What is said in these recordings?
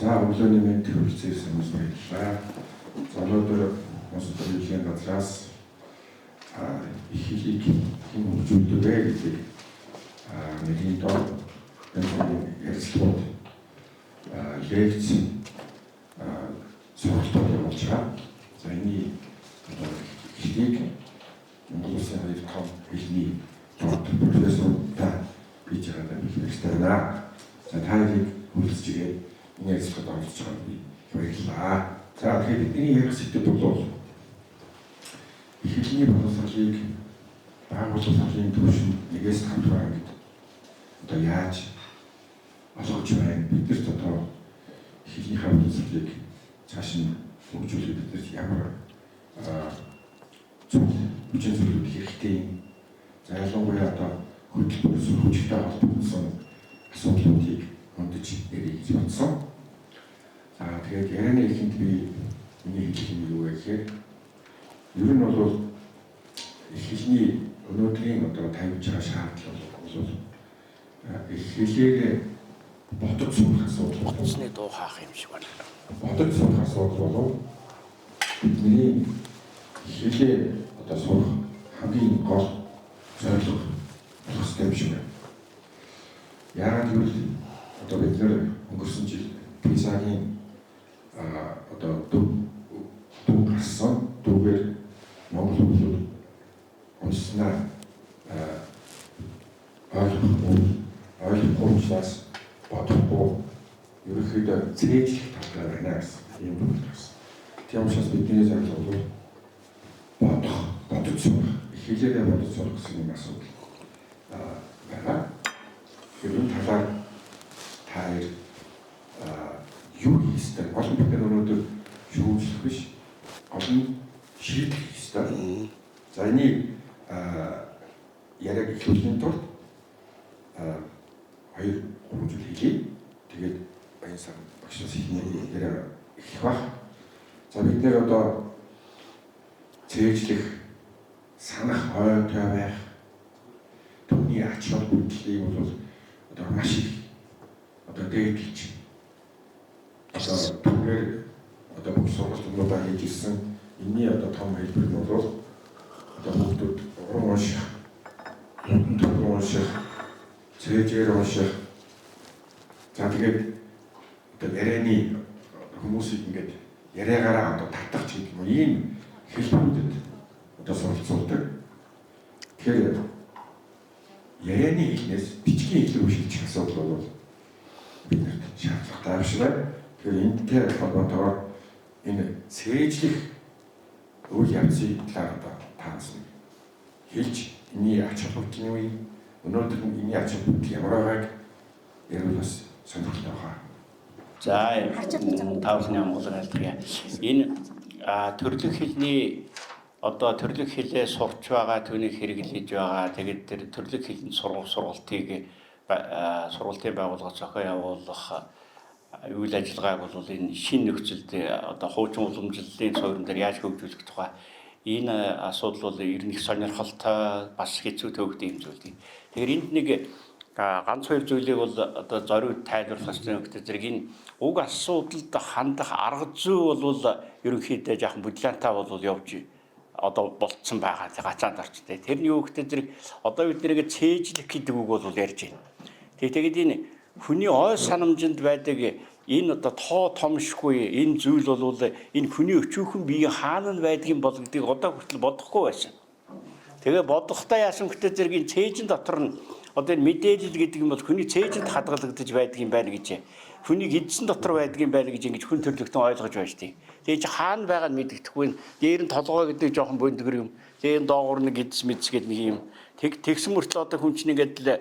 За, өглөөний мэнд хүрэлцэн ирсэн хүмүүс, баярлалаа. За, өнөөдөр Монгол төрийн газраас эх хэлийг хэн хөгжүүлдэг вэ гэдэг нэрийн дор янз бүрийн ярилцлагууд, лекц, сургалтууд явуулж байгаа. За, энэний одоо эхлэлийг Монгол Улсын хоёр том хэлний доктор профессортай хийж байгаадаа би хэрэгтэй байна. За, та нарыг хүрэлцэж ирээд энэ ярилцлагад оролцож байгаад би баярлалаа. За, тэгэхээр бидний ярих сэдэв бол эх хэлний боловсролыг бага боловсролын түвшинд 1-ээс 5 дугаар ангид одоо яаж олгож байна? Бид нарт одоо эх хэлнийхээ боловсролыг цааш нь хөгжүүлэх бид нарт ямар зүйл, хүчин зүйлүүд хэрэгтэй юм? За, ялангуяа одоо хөтөлбөр сүр хүчтэй холбогдсон асуудлуудыг хөндөж ярих гэж бодсон. За, тэгээд ярианы эхэнд би миний хэлэх юм юу вэ гэхээр ер нь бол эх хэлний өнөөдрийн одоо тавьж байгаа шаардлага бол эх хэлээрээ бодож сурах асуудал. Утасны дуу хаах юм шиг байна. Бодож сурах асуудал болов бидний хэлээ одоо сурах хамгийн гол зорилго болох ёстой юм шиг байна. Яагаад гэвэл одоо бид нар өнгөрсөн жил PISA-гийн одоо дүн гарсан. Түүгээр Монгол хүмүүс уншсанаа ойлгохгүй, ойлгохгүй учраас бодохгүй, ерөнхийдөө цээжлэх талтай байна гэсэн ийм дүн гарсан. Тийм учраас бидний зорилго бол бодох, бодож сурах, хэлээрээ бодож сурах гэсэн юм асуудал байгаа. Тэгэхээр энэ талаар та хоёр юу хийх ёстой? Гол нь бид нар өнөөдөр шүүмжлэх биш, гол нь шийдэх ёстой. За, энийг яриаг эхлүүлэхийн тулд хоёр гурван зүйл хэлье. Тэгээд Баян сан багшаас эхний яриа эхлэх байх. За, бид нар одоо цээжлэх, санах ойтой байх, түүний ач холбогдлыг бол одоо маш их одоо дээдэлж, одоо түүгээр одоо бүх сургалтуудаа хийж ирсэн. Энэний одоо том хэлбэр нь бол одоо хүүхдүүд уран унших, хурдан түргэн унших, цээжээр унших. За, тэгээд одоо ярианы хүмүүсийг ингээд яриагаараа одоо татах ч гэдэг юм уу, ийм хэлбэрүүдэд одоо суралцуулдаг. Тэгэхээр ярианы хэлнээс бичгийн хэл рүү шилжих асуудал бол биднэрт шаардлагатай биш байна. Тэгэхээр энэтэй холбоотойгоор энэ цээжлэх үйл явцын талаар одоо таанаас нэг хэлж, энэний ач холбогдол нь юу юм? Өнөөдөр энэний ач холбогдол ямар байгааг ярил бас сонирхолтой байна. За, та бүхний Монголоор айлтгая. Энэ төрлөх хэлний одоо төрлөх хэлээ сурч байгаа, түүнийг хэрэглэж байгаа. Тэгээд тэр төрлөх хэлний сургалтыг сургалтын байгууллага зохион явуулах үйл ажиллагааг бол энэ шинэ нөхцөлд одоо хуучин уламжлалын суурин дээр яаж хөгжүүлэх тухай энэ асуудал бол ер нь их сонирхолтой, бас хэцүү төвөгтэй юм зүйл. Тэгэхээр энд нэг ганц хоёр зүйлийг бол одоо зориуд тайлбарлах хэрэгтэй нөхдөд зэрэг энэ уг асуудалд хандах арга зүй бол ерөнхийдөө жаахан бүдлантаа бол явж одоо болцсон байгаа гацаанд орчтой. Тэр нь юу гэхдээ зэрэг одоо бид нэрээ цээжлэх гэдэг үг бол ярьж байна. Тэгээд энэ хүний ой санамжинд байдаг энэ одоо тоо томшгүй энэ зүйл бол энэ хүний өчүүхэн биеийн хаана нь байдгийг бол гэдгийг одоо хүртэл бодохгүй байсан. Тэгээ бодохдоо яасан гэхдээ зэрэг энэ цээжин дотор нь одоо энэ мэдээлэл гэдэг юм бол хүний цээжинд хадгалагдаж байдаг юм байна гэж, хүний эдсэн дотор байдаг юм байна гэж ингэж хүн төрлөختөн ойлгож байж тийг. Тэгээ чи хаана байгааг нь мэддэхгүй. Дээр нь толгой гэдэг жоохон бөндгөр юм. Тэгээ доогуур нэг эдс мэдс гэдэг нэг юм. Тэгсэн мөртлөө одоо хүн чинь ингээд л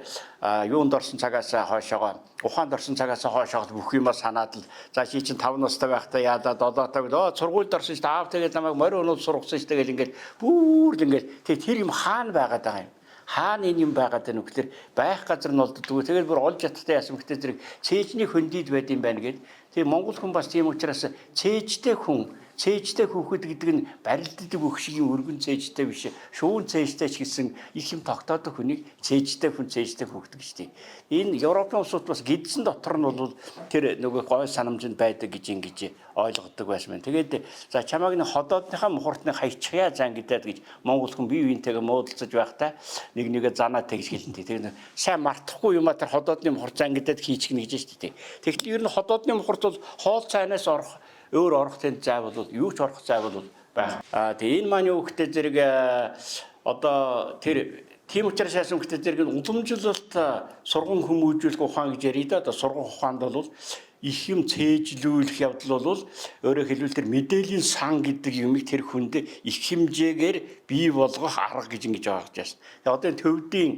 юунд орсон цагаас хойшоогоо, ухаанд орсон цагаас хойшоогоо бүх юмаа санаад л, за, чи чинь 5 настай байхдаа яалаа, 7 таа гэл, оо, сургуульд орсон шүү дээ. Аав тэгээд намайг морь унууд сургасан шүү дээ гэл ингээд бүр л ингээд тэг тэр юм хаана байгаад байгаа юм? Хаана энэ юм байгаад байна вэ гэхээр байх газар нь олддоггүй. Тэгээд бүр олж яттай яасан гэхдээ зэрэг цээжний хөндийд байд юм байна гэд. Тэгээ Монгол хүн бас тийм учраас цээжтэй хүн, цээжтэй хүүхэд гэдэг нь барилддаг бүх шигийн өргөн цээжтэй биш. Шүүн цээжтэй ч гэсэн их юм тогтоодог хүнийг цээжтэй хүн, цээжтэй хүүхэд гэж тийм. Энэ Европын улсууд бас гидсэн дотор нь бол тэр нөгөө гой санамжинд байдаг гэж ингэж ойлгодог байсан байна. Тэгээд за чамааг нэг ходоодныхаа мухартны хайчихъя зан гэдээд гэж Монгол хүн бие биентэйгээ муудалцаж байхдаа нэг нэгэ занаа тэгж хэлнэ. Тэгээд сайн мартахгүй юм а тэр ходоодны мухарт зан гэдээд хийчихнэ гэж шүү дээ. Тэгэхээр ер нь ходоодны мухарт бол хоол цайнаас орох өөр орох тэнд зай бол юу ч орох зай бол байх. А тэгээ энэ маань юу гэхтэй зэрэг одоо тэр тийм учраас яасан гэхтэй зэрэг уламжлалт сурган хүмүүжүүлэх ухаан гэж ярий да. Одоо сурган ухаанд бол их юм цээжлүүлэх явдал бол өөрөөр хэлбэл тэр мэдээллийн сан гэдэг юмыг тэр хүнд их хэмжээгээр бий болгох арга гэж ингэж ойлгож байна. Тэгээ одоо энэ төвдийн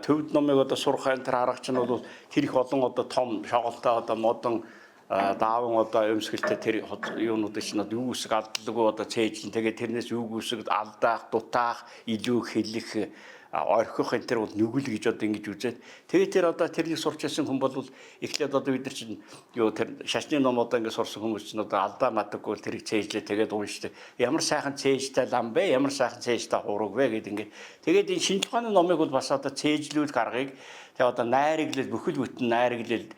төвд номыг одоо сурах энэ тэр арга чинь бол тэр их олон одоо том шоголтой одоо модон дааван одоо өмсгөлтэй тэр юунуудыг чинь одоо юу үсэг алдлгүй одоо цээжлэн тэгээд тэрнээс юу үсэг алдаах, дутаах, илүү хэлэх, орхих энэ тэр бол нүгэл гэж одоо ингэж үзээд тэгээд тэр одоо тэрнийг сурч ирсэн хүн бол эхлээд одоо бид нар чинь юу тэр шашны ном одоо ингэ сурсан хүмүүс чинь одоо алдаа мадаггүй л тэрийг цээжлээ тэгээд уншдаг. Ямар сайхан цээжтэй лам бэ? Ямар сайхан цээжтэй хураг вэ гэдэг ингэ. Тэгээд энэ шинж ухааны номыг бол бас одоо цээжлүүлэх аргыг тэгээд одоо найраглал бүхэл бүтэн найраглал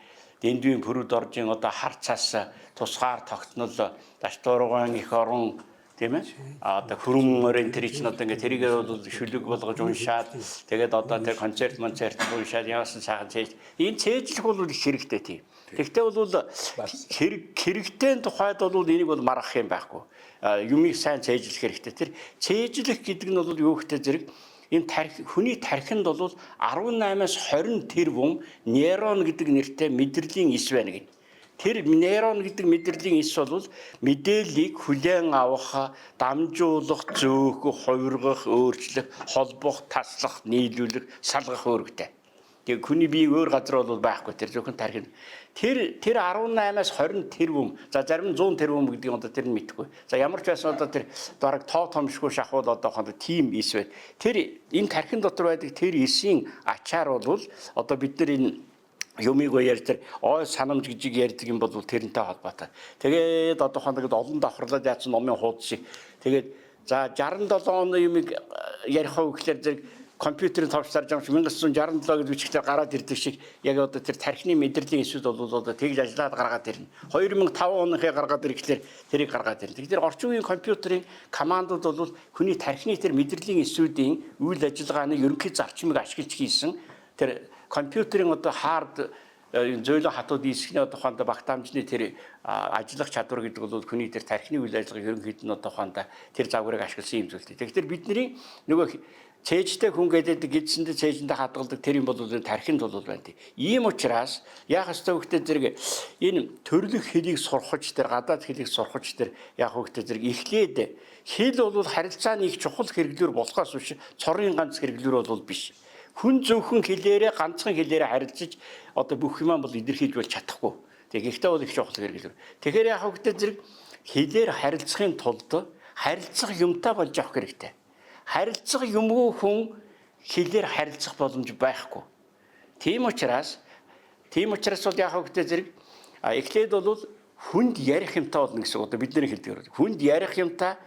дэндүүн пүрүүд оржин одоо хар цас тусгаар тогтнол дашдуурган их орон тийм ээ. А одоо хөрөн морин тэр чинь одоо ингээ тэрийг бол шүлэг болгож уншаад тэгээд одоо тэр концерт концерт уншаад яасан сайхан цээж. Энэ цээжлэх бол их хэрэгтэй тийм. Тэгвэл бол хэрэг хэрэгтэй тухайд бол энийг бол маргах юм байхгүй. Юмыг сайн цээжлэх хэрэгтэй. Тэр цээжлэх гэдэг нь бол юу гэхтэй зэрэг энэ тархи хүний тархинд бол 18-аас 20 тэрбум нейрон гэдэг нэртэй мэдрэлийн эс байна гэнэ. Тэр нейрон гэдэг мэдрэлийн эс бол мэдээллийг хүлээн авах, дамжуулах, зөөх, хувиргах, өөрчлөх, холбох, таслах, нийлүүлэх, салгах үүрэгтэй. Тэгээ хүний бие өөр газар бол байхгүй тэр зөвхөн тархинд. Тэр 18-аас 20 тэрбум, за зарим нь 100 тэрбум гэдэг юм одоо тэр нь мэдэхгүй. За ямар ч байсан одоо тэр бараг тоо томшгүй шахуул одоо хонд тим эс байд. Тэр энэ тархин дотор байдаг тэр эсийн ачаар бол одоо бид нар энэ юмыг ярьж тэр ой санамж гэж ярьдаг юм бол тэрнтэй холбоотой. Тэгээд одоо хонд ингээд олон давхарлаад яатсан номын хуудас шиг. Тэгээд за 67 оны юмыг ярих уу гэхлээр зэрэг компьютерийн товч дарж байгаа юм шиг 1967 гэж бичгээр гараад ирдэг шиг яг одоо тэр тархины мэдрэлийн эсүүд бол одоо тэгж ажиллаад гаргаад ирнэ. 2005 оныхыг гаргаад ирэхлээр тэрийг гаргаад ирнэ. Тэгэхээр орчин үеийн компьютерийн командууд бол хүний тархины тэр мэдрэлийн эсүүдийн үйл ажиллагааны ерөнхий зарчмыг ашиглаж хийсэн тэр компьютерийн одоо хард зөөлөн хатуу дискний одоо ухаанд багтаамжны тэр ажиллах чадвар гэдэг бол хүний тэр тархины үйл ажиллагааг ерөнхийд нь одоо ухаанд тэр загварыг ашигласан юм зүйлтэй. Тэгэхээр бидний нөгөө цээжтэй хүн гэдэг гидсэндээ цээжэндээ хадгалдаг тэр юм бол тархинд бол байна тий. Ийм учраас яах ёстой вэ зэрэг энэ төрлөх хэлийг сурахж тэр гадаад хэлийг сурахж тэр яах вэ зэрэг эхлээд хэл бол харилцааны их чухал хэрэглүүр болохоос биш цорын ганц хэрэглүүр бол биш. Хүн зөвхөн хэлээрээ ганцхан хэлээрээ харилцаж одоо бүх юмаа бол илэрхийлж бол чадахгүй. Тэг гэхдээ бол их чухал хэрэглүүр. Тэгэхээр яах вэ зэрэг хэлээр харилцахын тулд харилцах юмтай болж авах хэрэгтэй. Харилцах юмгүй хүн хэлээр харилцах боломж байхгүй. Тийм учраас бол яах вэ зэрэг эхлээд бол хүнд ярих юмтай болно гэсэн үг. Одоо бидний хэлдэг. Хүнд ярих юмтай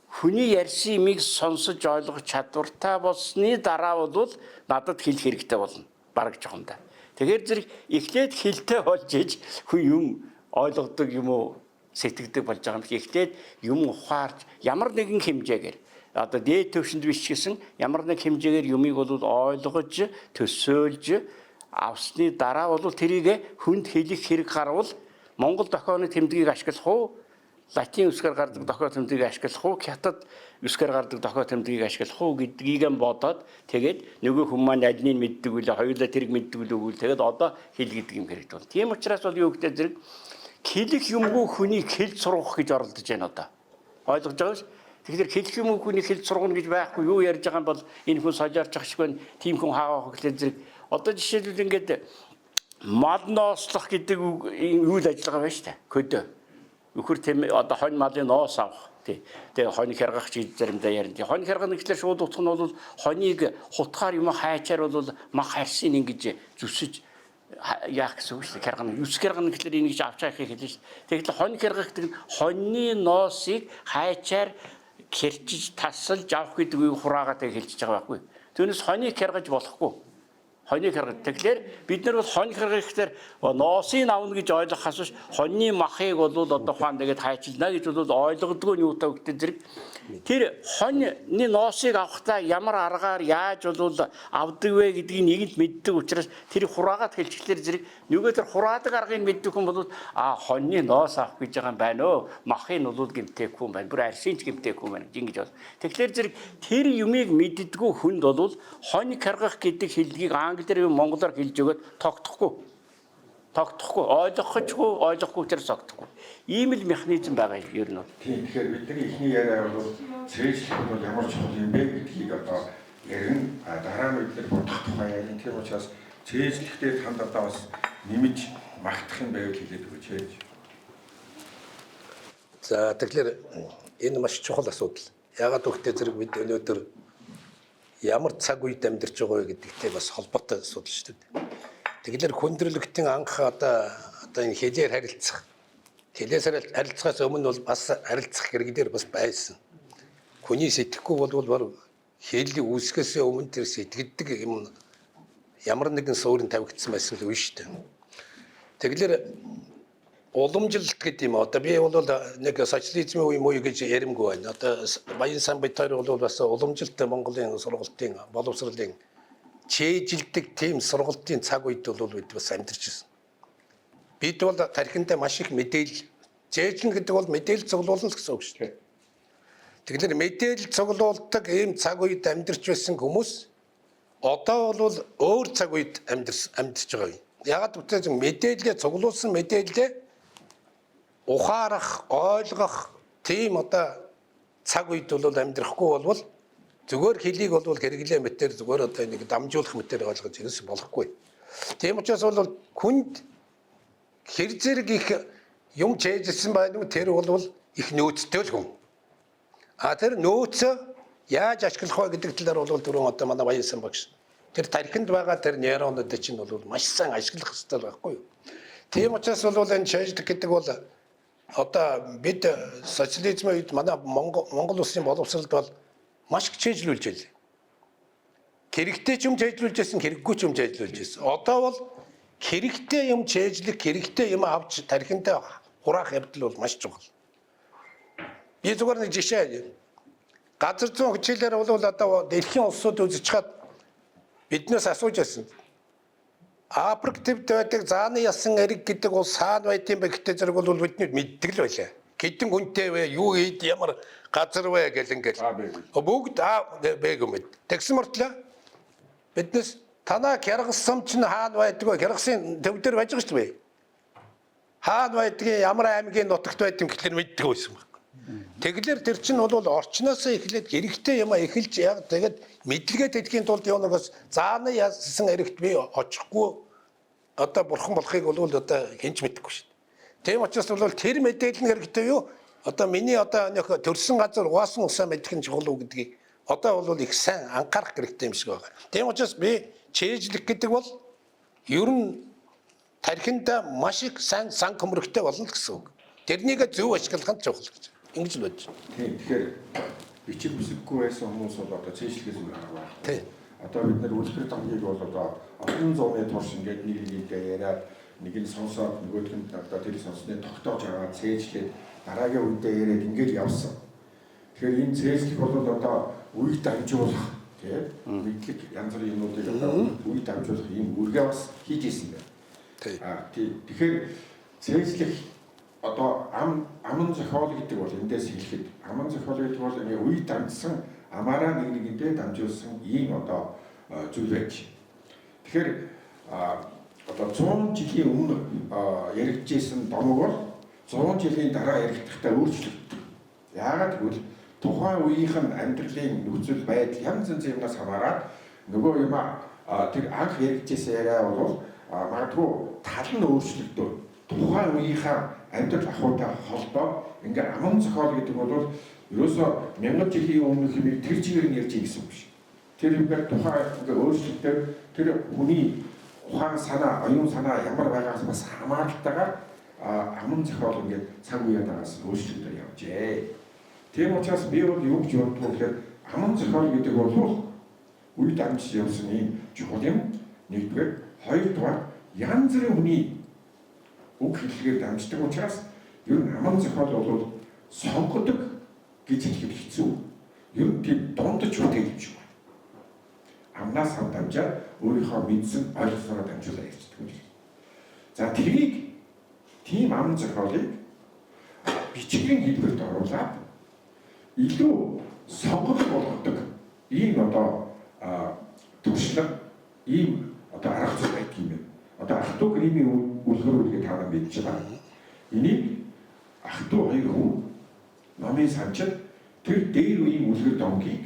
хүний ярьсан юмыг сонсож ойлгох чадвартай болсны дараа бол надад хэлэх хэрэгтэй болно. Бараг жоохондоо. Тэгэхээр зэрэг эхлээд хэлтэй болж иж хүн юм ойлгодог юм уу сэтгэдэг болж байгаа юм шиг эхлээд юм ухаарч ямар нэгэн хэмжээгээр одоо дээд түвшинд биш ч гэсэн ямар нэг хэмжээгээр юмыг бол ойлгож төсөөлж авсны дараа бол тэрийг хүнд хэлэх хэрэг гарвал Монгол дохионы тэмдгийг ашиглах уу, латин үсгээр гардаг дохио тэмдгийг ашиглах уу, хятад үсгээр гардаг дохио тэмдгийг ашиглах уу гэдгийг нь бодоод тэгээд нөгөө хүн маань аль нь мэддэг үлээ, хоёулаа тэрийг мэддэг үлээ үгүй тэгээд одоо хэл гэдэг юм хэрэгтэй бол. Тийм учраас бол юу гэдэг зэрэг хэлэх юмгүй хүнийг хэл сургах гэж оролдож байна одоо. Ойлгож байгаа биз? Тэгэхээр хэлэх юм хүний хэл сургана гэж байхгүй юу ярьж байгаа юм бол энэ хүн сожоорч ах шиг байна. Тийм хүн хаавах гэхлээр зэрэг одоо жишээлбэл ингээд мал нослох гэдэг үйл ажиллагаа байна шүү дээ. Көдөө. Үхэр тийм одоо хонь малын ноос авах. Тий. Тэгээ хонь хяргах гэж заримдаа ярина. Тий. Хонь хяргах гэхлээр шууд утга нь бол хонийг хутгаар юм хайчаар бол мах харсын ингэж зүсэж Яах гэсэн үг шүү дээ. Хяргана. 9 хяргана гэхлээр энийг авч яахыг хэлнэ шүү дээ. Тэгэхээр хонь хяргах гэдэг нь хоньны ноосыг хайчаар хэрчиж тасалж авах гэдэг үгийг хураагаад хэлчихэж байгаа байхгүй. Түүнээс хоныг хяргаж болохгүй. Хоныг хяргаж. Тэгэхээр бид нар бол хонь хяргах гэхээр ноосыг авна гэж ойлгохоос биш хоньны махыг бол одоо ухаан тэгээд хайчилна гэж бол ойлгодгоо нь юутай өгдөг зэрэг тэр хоньны ноосыг авахдаа ямар аргаар яаж бол авдаг вэ гэдгийг нэг л мэддэг учраас тэр хураагаад хэлчихлээр зэрэг нөгөө тэр хураадаг аргыг мэддэг хүн бол а хоньны ноос авах гэж байгаа юм байна өө махыг нь бол гэмтээхгүй юм байна бүр аршин ч гэмтээхгүй юм байна гэж ингэж бол. Тэгэхээр зэрэг тэр юмыг мэддэггүй хүнд бол хонь каргах гэдэг хэллэгийг англиар монголоор хэлж өгөөд тогтохгүй. Тогтохгүй, ойлгохочгүй, ойлгохгүй учраас тогтохгүй. Ийм л механизм байгаа юм ер нь. Тийм, тэгэхээр бидний эхний яриа бол цээжлэх нь бол ямар чухал юм бэ гэдгийг одоо ярина. Дараа нь бид нар бодох тухай ярина. Тийм учраас цээжлэхдээ танд одоо бас нэмж магтах юм байвал хэлээд өгөөч. За тэгэхээр энэ маш чухал асуудал. Яагаад гэвэл зэрэг бид өнөөдөр ямар цаг үед амьдарч байгаа вэ гэдэгтэй бас холбоотой асуудал шүү дээ. Тэгэхээр хүндрэлтийн анх одоо энэ хэлээр харилцах. Хэлээс харилцахаас өмнө бол бас харилцах хэрэглээр бас байсан. Хүний сэтгэхгүй бол хэл үүсгэхээс өмнө тэр сэтгэдэг юм ямар нэгэн суурин тавигдсан байсан л үе шүү дээ. Тэгэхээр уламжлалт гэдэг юм. Одоо би бол нэг социализмын үе муу гэж яримгүй байна. Одоо Баян сан бид хоёр бол бас уламжлалт Монголын сургалтын боловсролын чэйжилдэг тийм сургалтын цаг үед бол бид бас амьдарч ирсэн. Бид бол тархиндаа маш их мэдээлэл чэйжлэн гэдэг бол мэдээлэл цуглуулна гэсэн үг шүү дээ. Тэгэхээр мэдээлэл цуглуулдаг ийм цаг үед амьдарч байсан хүмүүс одоо бол өөр цаг үед амьдарч байгаа юм. Яагаад гэвэл мэдээлэлээ цуглуулсан мэдээлэлээ ухаарах, ойлгох тийм одоо цаг үед бол амьдрахгүй болвол зүгээр хэлийг бол хэрэглээ мэтэр зүгээр одоо нэг дамжуулах мэтэр ойлгож ерөөс болохгүй. Тийм учраас бол хүнд хэр зэрэг их юм чэйжсэн байна уу тэр бол их нөөцтэй л хүн. А тэр нөөцөө яаж ашиглах вэ гэдэг талаар бол түрүүн одоо манай Баянсан багш тэр тархинд байгаа тэр нейронууд чинь бол маш сайн ашиглах хэрэгтэй байхгүй юу. Тийм учраас бол энэ чэйжлэх гэдэг бол одоо бид социализмын үед манай Монгол улсын боловсролд бол маш их чэйжлүүлж байлаа. Хэрэгтэй ч юм чэйжлүүлж байсан, хэрэггүй ч юм чэйжлүүлж байсан. Одоо бол хэрэгтэй юм чэйжлэх, хэрэгтэй юм авч тархиндаа хураах явдал бол маш чухал. Би зүгээр нэг жишээ. Газар зүүн хичээлээр бол одоо дэлхийн улсууд үзэж хаад биднээс асууж байсан. Африк төвд байдаг зааны ясан эрэг гэдэг улс хаана байдсан бэ гэхдээ зэрэг бол бидний мэддэг л байлаа. Хэдэн хүнтэй вэ? Юу хийд ямар газар вэ гэл ингээл. Бүгд А Б гэмэд. Тэгсэн мөртлөө биднес танаа Кыргызсан чинь хаана байдаг вэ? Кыргызын төв дээр байж байгаа шүү дээ. Хаана байдгийг ямар аймгийн нутагт байдгийг гэхлээр мэддэг байсан баг. Тэгэлэр тэр чинь бол орчноосоо эхлээд хэрэгтэй юм эхэлж яг тэгээд мэдлэгээ тэтгэхийн тулд юунагаас зааны ясан эрэгт би очихгүй одоо бурхан болохыг бол одоо хэн ч мэдэхгүй шүү дээ. Тийм учраас бол тэр мэдээлэл нь хэрэгтэй юу? Одоо миний одоо нэг төрсэн газар угаасан усаа мэдэх нь чухал уу гэдгийг одоо бол их сайн анхаарах хэрэгтэй юм шиг байна. Тийм учраас би чэйжлэх гэдэг бол ер нь тархиндаа маш их сайн сан көмрөгтэй болно л гэсэн үг. Тэрнийг зөв ашиглах нь чухал гэж. Ингэж л бодож. Тийм, тэгэхээр бичиг үсэггүй байсан хүмүүс бол одоо цээжлэхээс өөр арга байхгүй. Тийм. Одоо бид нэр үлгэр домгийг бол одоо олон зууны турш ингээд нэг нэгнийгээ яриад нэг нь сонсоод нөгөөх нь одоо тэр сонсныг тогтоож аваад цээжлээд дараагийн үедээ яриад ингээд явсан. Тэгэхээр энэ цээжлэх бол одоо үе дамжуулах тийм мэдлэг янз бүрийн юмнуудыг одоо үе дамжуулах ийм үүргээ бас хийж исэн байна. Тийм. Тийм. Тэгэхээр цээжлэх одоо аман зохиол гэдэг бол эндээс хэлэхэд аман зохиол гэдэг бол ингээ үе дамжсан амаараа нэг нэгэндээ дамжуулсан ийм одоо зүйл байж. Тэгэхээр одоо 100 жилийн өмнө яригдчихсэн домог бол 100 жилийн дараа яригдахдаа өөрчлөгддөг. Яагаад гэвэл тухайн үеийнх нь амьдралын нөхцөл байдал янз янзын юмнаас хамаарат нөгөө юм тэр анх яригдчихсэн яриа бол магадгүй тал нь өөрчлөгдөө. Тухайн үеийнхаа амьдрал ахуйтай холбоо ингээ аман зохиол гэдэг бол ерөөсөө мянган жилийн өмнөх юмыг тэр чигээр нь ярьж гэсэн үг биш. Тэр юмгээр тухайн ингээ өөрчлөлтөөр тэр хүний Ухаан санаа, оюун санаа ямар байгаас бас хамааралтайгаар аман зохиол ингээд цаг үеийн дараас өөрчлөгдөж явжээ. Тийм учраас би бол юу гэж боддог вэ гэхээр аман зохиол гэдэг бол үе дамжиж явсан ийм чухал юм. Нэгдүгээр, хоёрдугаар янз бүрийн хүний үг хэллэгээр дамждаг учраас ер нь аман зохиол бол сонгодог гэж хэлэхэд хэцүү. Ер нь тийм дундаж бүтээл юм шиг байна. Амнаас ам дамжаад өөрийнхөө мэдсэн ойлгоснороо дамжуулаад ярьцдаг юм шиг. За тэрийг тийм аман зохиолыг бичгийн хэлбэрт оруулаад илүү сонгодог болгодог ийм одоо туршлага, ийм одоо арга зүй байдаг юм байна. Одоо ах トゥ Гримийн үлгэр үлгээ та нар мэдж байгаа. Энийг ах トゥ хоёр хүн номын санчид тэр дээр үеийн үлгэр домгийг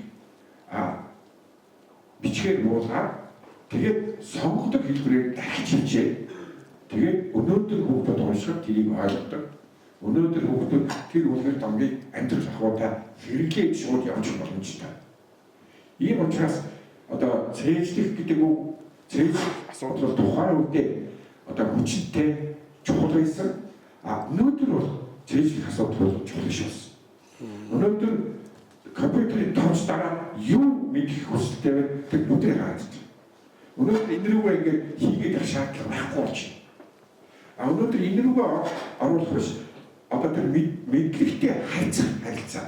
бичгээр буулгаад тэгээд сонгодог хэлбэрээр дахиж хичээ. Тэгээд өнөөдөр хүүхдүүд уншихад тэрийг ойлгодог. Өнөөдөр хүүхдүүд тэр үлгэр домгийг амьдрал ахуйтай хэрэглээж шууд явчих боломжтой. Ийм учраас одоо цээжлэх гэдэг үг, цээжлэх асуудал тухайн үедээ одоо хүчтэй чухал байсан. А өнөөдөр бол цээжлэх асуудал бол чухал биш болсон. Өнөөдөр компьютерийн тооч дараа юу мэдэх хүсэлтэй вэ? Тэр бүгдийг хараад байна. Өнөөдөр энэ рүүгээ ингээд хийгээд явах шаардлага байхгүй болж байна. А өнөөдөр энэ рүүгээ оруулах биш. Одоо тэр мэдлэгтэй харьцах харилцаа.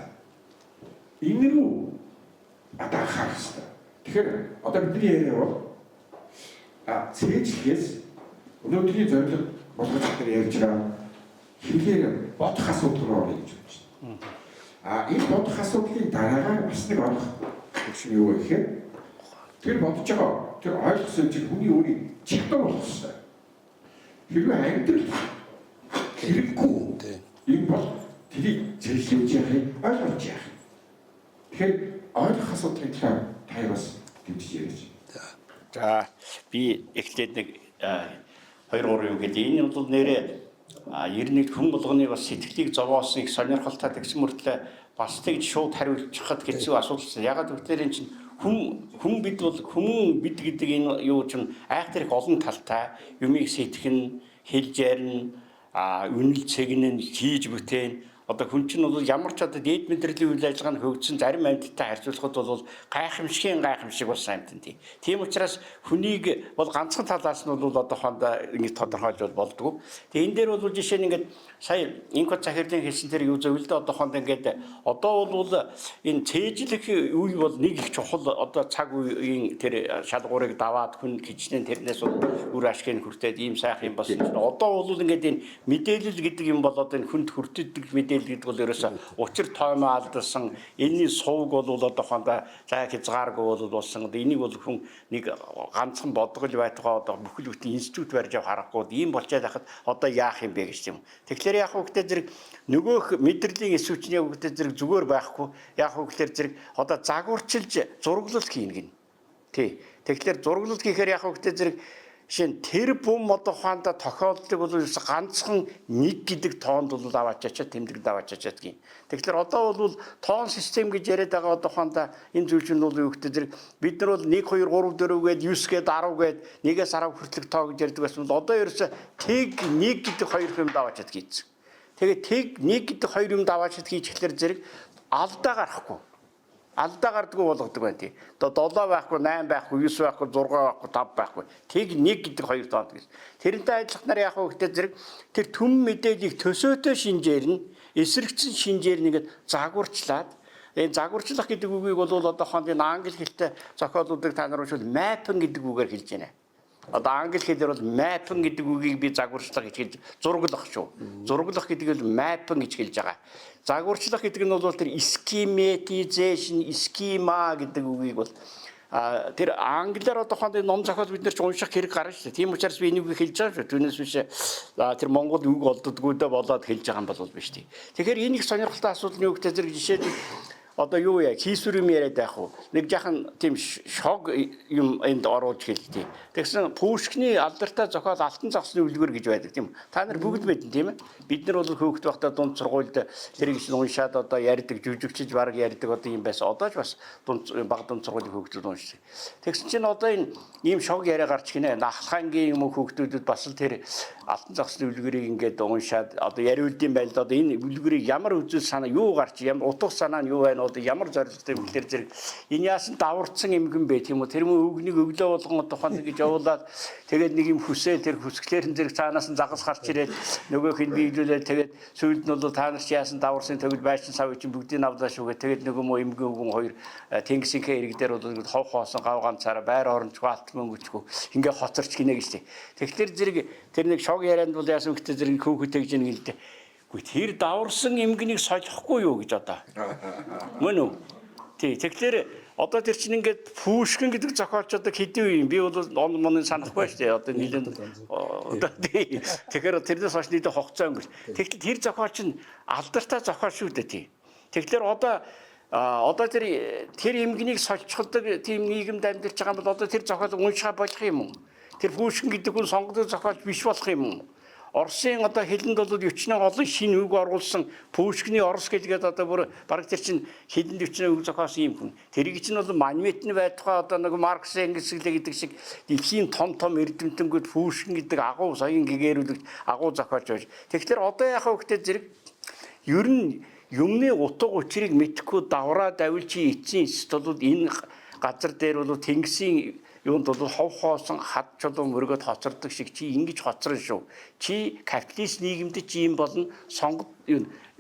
Энэ рүү одоо анхаарах хэрэгтэй. Тэгэхээр одоо бидний яриа бол цээжлэхээс өнөөдрийн зорилго болгож бид ярьж байгаа хэлээр бодох асуудал руу орё гэж бодож байна. А энэ бодох асуудлын дараагаар бас нэг орох төвшин юу вэ гэхээр тэр бодож байгаа тэр ойлгосон чинь хүний өөрийн чадвар болох хэрэгтэй. Хэрвээ амьдрал хэрэггүй юм бол тэрийг цээжлэж яахыг ойлгож яах. Тэгэхээр ойлгох асуудлын талаар та бас дэмжиж яриач. За би эхлээд нэг 2 3 юм гэдэг. Энэ бол нэрээ 91 хүн болгоны бас сэтгэлийг зовоосон их сонирхолтой тэгсэн мөртлөө бас тэгж шууд хариулчихад хэцүү асуудал. Ягаад гэвэл энэ чинь хүн бид бол хүмүүн бид гэдэг энэ юу чинь айхтар их олон талтай юмыг сэтгэн, хэлж ярина, үнэл цэгнэн хийж бүтээн. Одоо хүн чинь бол ямар ч одоо дээд мэдрэлийн үйл ажиллагаа нь хөгжсөн зарим амьтдтай харьцуулахад бол гайхамшиг болсон амьтан тий. Тийм учраас хүнийг бол ганцхан талаас нь бол одоо хондоо ингэж тодорхойлж бол болдгоо. Тэгээ энэ дээр бол жишээ нь ингээд сая Инко захирлын хэлсэн тэр юу зөв л дээ одоо хондоо ингээд одоо бол энэ цээжлэх үе бол нэг их чухал одоо цаг үеийн тэр шалгуурыг даваад хүн хичнээн тэрнээс бол үр ашгийг хүртээд ийм сайхан юм болсон. Одоо бол ингээд энэ мэдээлэл гэдэг юм бол одоо энэ хүнд хүртдэг мэдээлэл гэдэг бол ерөөсө учир тоймоо алдсан энэний сувг бол одоо хондоо зай хязгааргүй бол болсон. Одоо энийг бол хүн нэг ганцхан бодгол байтугай одоо бүхэл бүтэн институт барьж явах аргагүй ийм болчиход байхад одоо яах юм бэ гэж юм. Тэгэхээр яг үгтэй зэрэг нөгөөх мэдрэлийн эсвчний үгтэй зэрэг зүгээр байхгүй. Яг үгээр зэрэг одоо загварчилж зураглал хийнэ гин. Тий. Тэгэхээр зураглал хийхээр яг үгтэй зэрэг жишээ нь тэр бум одоо ухаандаа тохиолдлыг бол ерөөсө ганцхан нэг гэдэг тоонд бол аваач ачаад тэмдэгд аваач ачаад гин. Тэгэхээр одоо бол тоон систем гэж яриад байгаа одоо ухаандаа энэ зүйл чинь бол юу гэдэг зэрэг бид нар бол 1 2 3 4 гээд 9 гээд 10 гээд 1-ээс 10 хүртэлх тоо гэж ярьдаг байсан бол одоо ерөөсө тэг 1 гэдэг хоёр юм даваач чад хийцэн. Тэгээд тэг 1 гэдэг хоёр юм даваач чад хийчихлээр зэрэг алдаа гарахгүй. Алдаа гардаггүй болгодог байна тий. Одоо 7 байхгүй, 8 байхгүй, 9 байхгүй, 6 байхгүй, 5 байхгүй. Тэг 1 гэдэг хоёр тоонд гэж. Тэрнтэй адилханаар яг хөө зэрэг тэр түм мэдээллийг төсөөтэй шинжээр нь эсрэгцэн шинжээр нь ингээд загварчлаад энэ загварчлах гэдэг үгийг бол одоо хонд энэ англи хэлтэй зохиолуудыг та нар уншвал mapping гэдэг үгээр хэлж байна. Одоо англи хэлээр бол mapping гэдэг үгийг би загварчлах гэж хэлж зураглах шүү. Зураглах гэдэг нь mapping гэж хэлж байгаа. Загварчлах гэдэг нь бол тэр schematization, schema гэдэг үгийг бол тэр англиар одоо хонд ном зохиол бид нар ч унших хэрэг гарна шүү дээ. Тийм учраас би энийг хэлж байгаа шүү. Түүнээс биш тэр монгол үг олддоггүйдээ болоод хэлж байгаа юм бол биш тий. Тэгэхээр энэ их сонирхолтой асуудал нь юу гэхээр зэрэг жишээ нь Одоо юу яа хийсвэр юм яриад байх уу? Нэг жахан тийм шог юм энд оруулж хэлдэг. Тэгсэн Пушкины алдартай зохиол Алтан загсны үлгэр гэж байдаг тийм. Та нар бүгд мэднэ тийм ээ. Бид нар бол хөөхд байхдаа дунд сургуульд тэрийг чинь уншаад одоо ярьдаг, жүжигчж баг ярьдаг одоо юм байсан. Одоо ч бас дунд баг дунд сургуулийн хөөхдөд уншдаг. Тэгсэн чинь одоо энэ ийм шог яриа гарч гинэ. Нахлахангийн юм хөөхдөдөд бас л тэр Алтан загсны үлгэрийг ингээд уншаад одоо яриулдсан байна л одоо энэ үлгэрийг ямар үзэл санаа юу гарч ямар утга санаа нь юу байна одоо ямар зорилготой юм гэхэлэр зэрэг энэ яасан даварцсан эмгэн бэ тийм үү тэр мөн өвгнийг өглөө болгон одоо хон гэж явуулаад тэгээд нэг юм хүсээ тэр хүсгэлээр нь зэрэг цаанаас нь загас гарч ирээд нөгөөх нь биелүүлээд тэгээд сүүлд нь бол та нар чи яасан даварсан тэгвэл байшин сав чинь бүгдийг авлаа шүүгээ тэгээд нөгөө мө эмгэн өвгөн хоёр тэнгисийнхээ ирэг дээр бол хов хоосон гав ганцаараа байр орончгүй алт мөнгөчгүй ингээ хоцорч гинэ гэж. Тэгэхээр зэрэг тэр нэг шог ярианд бол яасан гэхдээ зэрэг хөөхөд тэгж нэг л дээ. Үгүй тэр даварсан эмгэнийг солихгүй юу гэж одоо. Мөн үү? Тий. Тэгэхээр одоо тэр чинь ингээд Пушкин гэдэг зохиолч одоо хэдэн үе юм би бол он моныг санахгүй шүү дээ. Одоо нийлэн одоо тий. Тэгэхээр тэрнээс хойш нийлэн хугацаа өнгөрч. Тэгэхээр тэр зохиолч нь алдартай зохиол шүү дээ тий. Тэгэхээр одоо тэр эмгэнийг сольчихдаг тийм нийгэмд амьдарч байгаа юм бол одоо тэр зохиол уншихаа болох юм уу? Тэр Пушкин гэдэг хүн сонгодог зохиолч биш болох юм уу? Оросын одоо хэлэнд бол өчнөө олон шинэ үг оруулсан Пушкины Орос гэлгээд одоо бүр бараг тэр чинь хэлэнд өчнөө үг зохиосон юм хүн. Тэрийг чинь бол Маньметны байтугай одоо нэг Маркс Энгельс гэдэг шиг дэлхийн том том эрдэмтэнгүүд Пушкин гэдэг агуу соён гэгэрүүлэгч агуу зохиолч байж. Тэгэхээр одоо яхаа хөхтэй зэрэг ер нь юмны утга учирыг мэдэхгүй давраа давилчийн эцсийн эцэст бол энэ газар дээр бол тэнгисийн юунд бол хов хоосон хад чулуу мөргөд хоцордог шиг чи ингэж хоцорно шүү. Чи капиталист нийгэмд чи ийм болно, сонгод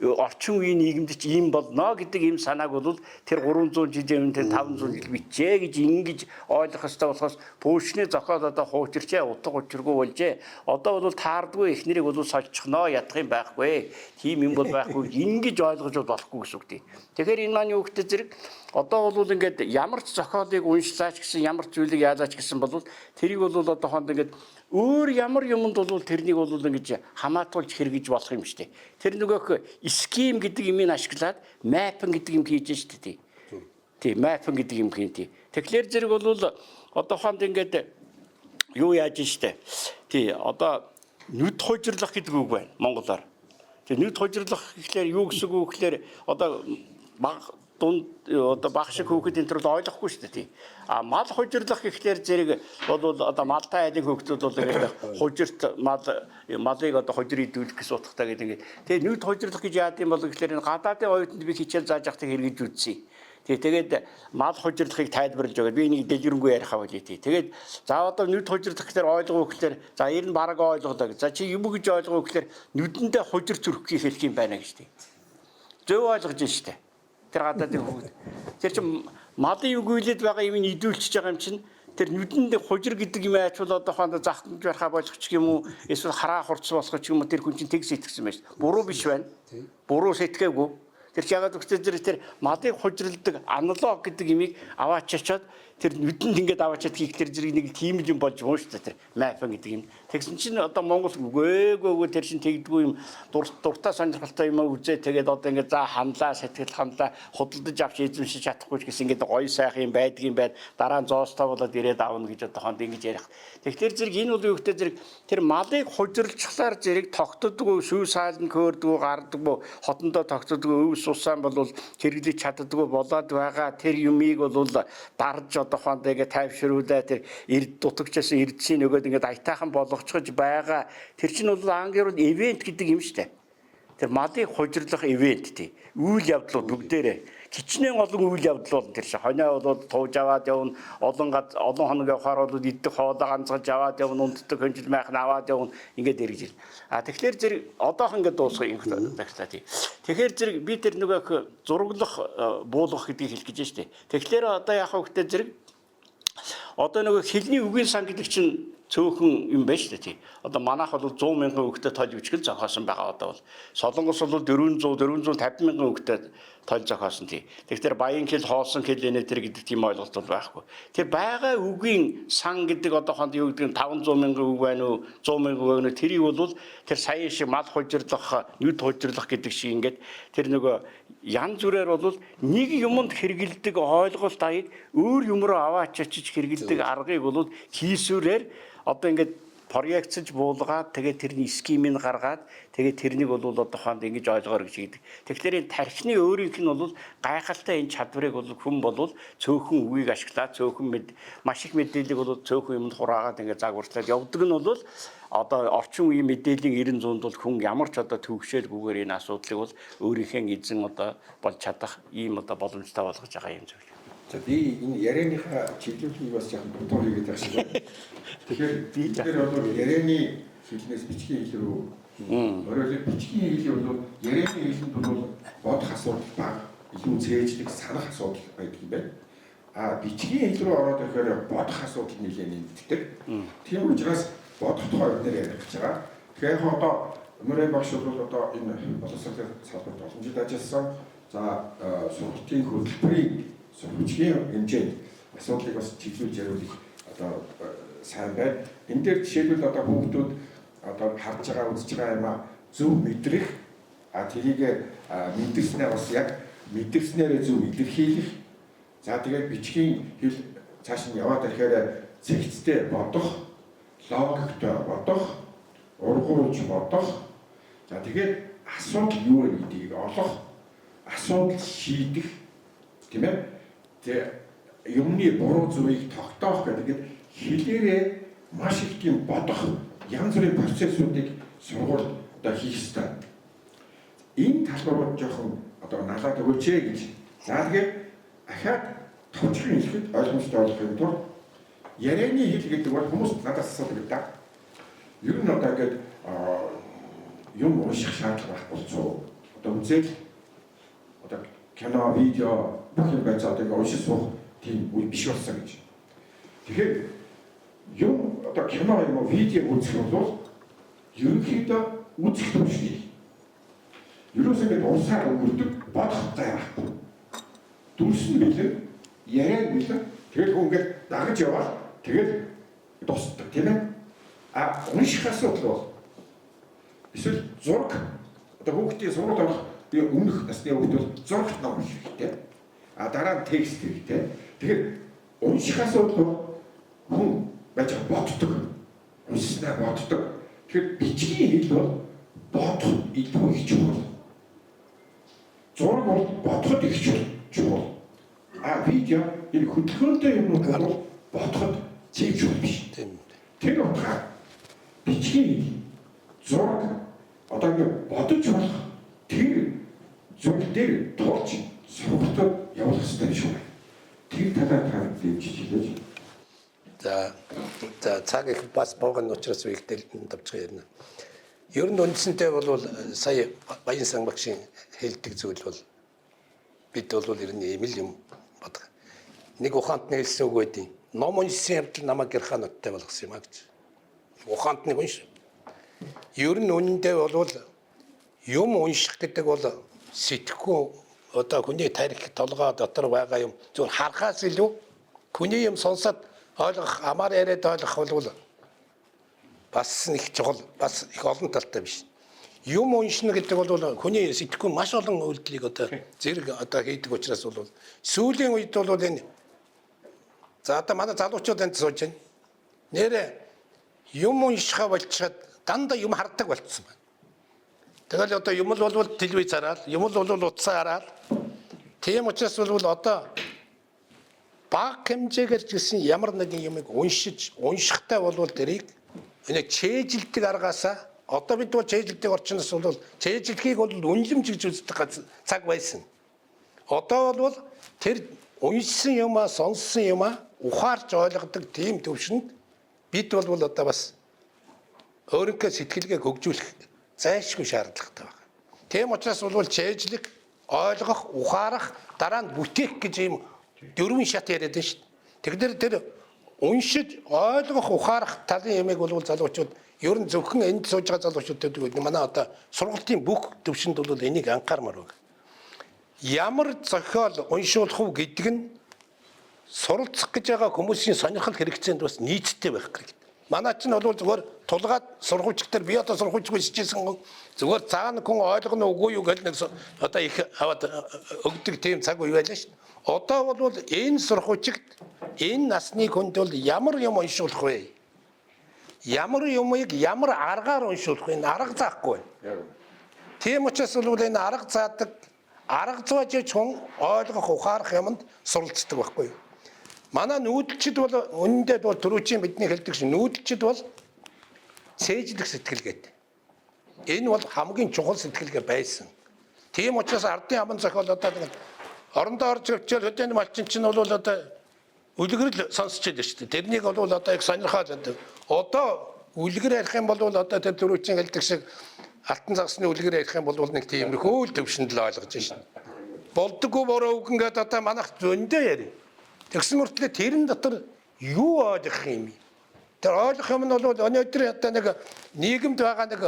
орчин үеийн нийгэмд чи ийм болно гэдэг ийм санааг бол тэр 300 жилийн өмнө тэр 500 жил бичээ гэж ингэж ойлгох ёстой болохоос Пушкины зохиол одоо хуучирчээ, утга учиргүй болжээ. Одоо бол таардгүй их нэрийг бол сольчихноо ядах юм байхгүй. Тийм юм бол байхгүй ингэж ойлгож болохгүй гэсэн үг тийм. Тэгэхээр энэ маань юу гэдэг зэрэг одоо бол ингээд ямар ч зохиолыг уншлаач гэсэн ямар ч зүйлийг яалаач гэсэн бол тэрийг бол одоо хонд ингээд өөр ямар юмд бол тэрнийг бол ингэж хамаатуулж хэрэгж болох юм шүү дээ. Тэр нөгөөх scheme гэдэг юмыг ашиглаад mapping гэдэг юм хийж шүү дээ. Тий, mapping гэдэг юм хийн тий. Тэгэхээр зэрэг бол одоо хонд ингээд юу яаж штэ. Тий, одоо нүд хужирлах гэдэг үг байна монголоор. Тэг нүд хужирлах гэхлээр юу гэсэн үг гэхлээр одоо баг дунд одоо баг шиг хүүхэд энэ төр ойлгохгүй шүү дээ тий. А мал хужирлах гэхлээр зэрэг бол одоо малтай айлын хүүхдүүд бол ингээд хужирт мал малыг одоо хужир идүүлэх гэсэн утгатай гэдэг ингээд. Тэгээ нүд хужирлах гэж яад юм бол гэхлээр энэ гадаадын оюутанд би хичээл зааж явахдаа хэрэгж үзсэн. Тий, тэгээд мал хужирлахыг тайлбарлаж өгөөд би нэг дэлгэрэнгүй ярих аваа тий. Тэгээд за одоо нүд хужирлах гэхлээр ойлгов гэхлээр за ер нь бараг ойлголоо. За чи юм гэж ойлгов гэхлээр нүдэндээ хужир зүрххийг хэлэх юм байна гэж тий. Зөв ойлгож байна шүү дээ. Тэр гадаадын хүүхэд. Тэр чинь малын юу гүйлээд байгаа юм идүүлчихэж байгаа юм чинь тэр нүдэнд хужир гэдэг юм айчвал одоо хонд захтамж барихаа болгочих юм уу эсвэл хараа хурц болгочих юм уу тэр хүн чинь тэг сэтгэсэн байж. Буруу биш байна. Буруу сэтгээгүй. Тэр чи ягаад гэвэл тэр тэр малыг хужирладаг аналог гэдэг имийг аваачаад тэр нүдэнд ингээд аваачаад хийхлээр зэрэг нэг тийм юм болж байна шүү дээ тэр мафин гэдэг юм. Тэгсэн чинь одоо Монгол үгүйгөө тэр чинь тэгдэггүй юм дуртай сонирхолтой юм үзээ тэгээд одоо ингээд за ханлаа сэтгэл ханлаа худалдаж авч эзэмшиж чадахгүй ч гэсэн ингээд гоё сайхан юм байдгийн байд дараа нь зоостой болоод ирээд авна гэж одоо хонд ингэж ярих. Тэгэхээр зэрэг энэ бол юу гэдэг зэрэг тэр малыг хужирлчихлаар зэрэг тогтдоггүй сүү саалн көөрдгүү гардаггүй хотондоо тогтдоггүй өв сусаан бол хэрэглэж чаддаггүй болоод байгаа тэр юмыг бол дарж одоо хонд ингээд тайвшруулаа тэр эрд дутагчаас эрдсийн нөгөөд ингээд аятайхан болгоцгож байгаа тэр чинь бол англиар бол ивент гэдэг юм шүү дээ. Тэр малыг хужирлах ивент тий. Үйл явдлууд бүгдээрээ хичнээн олон үйл явдал болно тэр шиг. Хонио бол тууж аваад явна, олон олон хоног явахаар бол идэх хоолоо ганцгаж аваад явна, унтдаг хөнжил майхан аваад явна, ингээд эргэж ирнэ. А тэгэхээр зэрэг одоохон ингээд дуусгах юм багтлаа тий. Тэгэхээр зэрэг би тэр нөгөө зураглах буулгах гэдгийг хэлэх гэж байна шүү дээ. Тэгэхээр одоо яах вэ гэхээр зэрэг одоо нөгөө хэлний үгийн сан гэдэг чинь цөөхөн юм байна шүү дээ тий. Одоо манайх бол 100 мянган үгтэй тойл бичгэл зохиосон байгаа одоо бол. Солонгос бол 400 450 мянган үгтэй тойл зохиосон тий. Тэгэхээр баян хэл, хоосон хэл энэ тэр гэдэг тийм ойлголт бол байхгүй. Тэр байгаа үгийн сан гэдэг одоо хонд юу гэдэг нь 500 мянган үг байна уу, 100 мянган үг байна уу тэрийг бол тэр сая шиг мал хужирлах, нүд хужирлах гэдэг шиг ингээд тэр нөгөө Янз бүрээр бол нэг юмд хэрэгэлдэг ойлголт аяг өөр юм руу аваач очиж хэрэгэлдэг аргыг бол хийсвэрээр одоо ингээд проекцж буулгаад тэгээд тэрний схемийг гаргаад тэгээд тэрнийг бол одоо хонд ингэж ойлгоор гэж хийдэг. Тэгэхээр энэ тархины өөрийнх нь бол гайхалтай энэ чадварыг бол хүн бол цөөхөн үгийг ашиглаад цөөхөн мэд маш их мэдээллийг бол цөөхөн юмд хураагаад ингээд загварчлаад явдаг нь бол одоо орчин үеийн мэдээллийн 90 100-нд бол хүн ямар ч одоо төвөгшөөлгүйгээр энэ асуудлыг бол өөрийнхөө эзэн одоо болж чадах ийм одоо боломжтой болгож байгаа юм зүйл. За би энэ ярианыхаа чиглүүлгийг бас жоохон дутуу хийгээд байгаа шиг байна. Тэгэхээр Би бид нэр бол ярианы хэлнээс бичгийн хэл рүү өөрөөр бичгийн хэл бол ярианы хэлэнд бол бодох асуудал бага, илүү цээжлэх, санах асуудал байдаг юм байна. А бичгийн хэл рүү ороод ирэхээр бодох асуудал нэлээд нэмэгддэг. Тийм учраас бодох тухай бид нэр ярих гэж байгаа. Тэгэхээр яг одоо Мөрөө багш бол одоо энэ боловсролын салбарт олон жил ажилласан. За сургалтын хөтөлбөрийн сургуулийн хэмжээнд асуудлыг бас чиглүүлж яриулах одоо сайн байна. Энэ дээр жишээлбэл одоо хүүхдүүд одоо харж байгаа, үзэж байгаа юмаа зөв мэдрэх, а тэрийг мэдэрснээ бас яг мэдэрснээрээ зөв илэрхийлэх. За тэгээд бичгийн хэл цааш нь яваад ирэхээр зэгцтэй бодох, логиктой бодох, ургуулж бодох. За тэгээд асуудал юу вэ гэдгийг олох, асуудал шийдэх, тийм ээ? Тэгээ юмны буруу зүрийг тогтоох гэдэг ингээд хэлээрээ маш их тийм бодох янз бүрийн процессуудыг сургууль одоо хийх ёстой. Энэ талбарууд жоохон одоо налаад өгөөч ээ гэж. За тэгээд ахаад товчхон хэлэхэд ойлгомжтой болохын тулд ярианы хэл гэдэг бол хүмүүс надаас асуудаг л да. Ер нь одоо ингээд юм унших шаардлага байхгүй болцоо. Одоо үзэл одоо кино, видео бүх юм байцаа одоо ингээд уншиж суух тийм үе биш болсон гэж. Тэгэхээр юм одоо кино юм уу видео үзэх юм бол ерөнхийдөө үзэх төвшний. Ерөөсөө ингээд унсаар өнгөрдөг, бодох зай байхгүй. Дүрс нь бэлэн, яриа нь бэлэн. Тэгэл хүн ингээд дагаж яваал тэгэл дуусдаг, тийм ээ? А унших асуудал бол эсвэл зураг одоо хүүхдийн сургууль орох өмнөх насны хүүхд бол зурагт ном хэрэгтэй. А дараа нь текст хэрэгтэй. Тэгэхээр унших асуудал бол хүн байж боддог. Уншснаа боддог. Тэгэхээр бичгийн хэл бол бодох илүү их чухал. Зураг бол бодоход их чухал. А видео энэ хөдөлгөөнтэй юмнууд бол бодоход тийм чухал биш. Тийм. Тэр утгаар бичгийн хэл, зураг одоо ингэ бодож болох тэр зүйл дээр тулж сургалтад явуулах хэрэгтэй юм шиг байна. Тэр талаар та дэмжиж хэлээч. За цаг их бас богино учраас ихтэй тавчих ярина. Ер нь үндсэндээ бол сая Баян сан багшийн хэлдэг зүйл бол бид бол ер нь ийм л юм бодох. Нэг ухаант нэг хэлсэн үг байдیں۔ Ном уншсан явдал намайг гэрхаануудтай болгосон юм а гэж. Ухаант нэг унш. Ер нь үнэндээ бол юм унших гэдэг бол сэтгэхүй одоо хүний тарих толгой дотор байгаа юм зүгээр харахаас илүү хүний юм сонсоод ойлгох, амар яриад ойлгох бол бас их чухал, бас их олон талтай биш. Юм уншина гэдэг бол хүний сэтгэхүй маш олон үйлдэлийг одоо зэрэг одоо хийдэг учраас бол сүүлийн үед бол энэ за одоо манай залуучууд энд сууж байна. Нэрээ юм уншихаа болчиход дандаа юм хардаг болцсон байна. Тэгэл одоо юм л бол телевиз хараад, юм л бол утсаа хараад. Тийм учраас бол одоо бага хэмжээгээр ч гэсэн ямар нэгэн юмыг уншиж, уншихтай бол тэрийг энэ чэйжилдэг аргаасаа одоо бид бол чэйжилдэг орчноос бол чэйжлэхийг бол үнэлэмж гэж үздэг цаг байсан. Одоо бол тэр уншсан юмаа, сонссон юмаа ухаарч ойлгодог тийм төвшөнд бид бол одоо бас өөрийнхөө сэтгэлгээг хөгжүүлэх зайлшгүй шаардлагатай байна. Тийм учраас бол чэйжлэх, ойлгох, ухаарах, дараа нь бүтээх гэж ийм дөрвөн шат яриад байна шүү дээ. Тэгэхээр тэр уншиж, ойлгох, ухаарах талын ямиг бол залуучууд ер нь зөвхөн энд сууж байгаа залуучууд гэдэг манай одоо сургалтын бүх төвшөнд бол энийг анхаармаар байна. Ямар зохиол уншуулах уу гэдэг нь суралцах гэж байгаа хүмүүсийн сонирхол хэрэгцээнд бас нийцтэй байх хэрэгтэй. Манай чинь бол зүгээр тулгаад сургуульч дээр би одоо сургуульч хичээсэн зүгээр цаана хүн ойлгоно үгүй юу гэл нэг одоо их аваад өгдөг тийм цаг үе байлаа шүү дээ. Одоо бол энэ сургуульчигт энэ насны хүнд бол ямар юм уншуулах вэ? Ямар юмыг ямар аргаар уншуулах вэ? Энэ арга заахгүй. Тийм учраас бол энэ арга заадаг, арга зууж хүн ойлгох, ухаарах юмд суралцдаг байхгүй юу? Манай нүүдэлчд бол үнэндээ бол түрүүчийн бидний хэлдэг шиг нүүдэлчд бол цээжлэх сэтгэлгээтэй. Энэ бол хамгийн чухал сэтгэлгээ байсан. Тийм учраас ардын аман зохиол одоо нэг орондоо орж өвчөөл хөдөөний малчин чинь бол одоо үлгэрэл сонсч байдаг шүү дээ. Тэрнийг бол одоо их сонирхоод байдаг. Одоо үлгэр ярих юм бол одоо тэр түрүүчийн хэлдэг шиг алтан загсны үлгэр ярих юм бол нэг тиймэрхүү л төвшөнд л ойлгож шин. Болдоггүй бороо үг ингээд одоо манайх зөндөө ярив. Тэгсэн мөртлөө тэрэн дотор юу ойлгох юм? Тэр ойлгох юм нь бол өнөөдөр одоо нэг нийгэмд байгаа нэг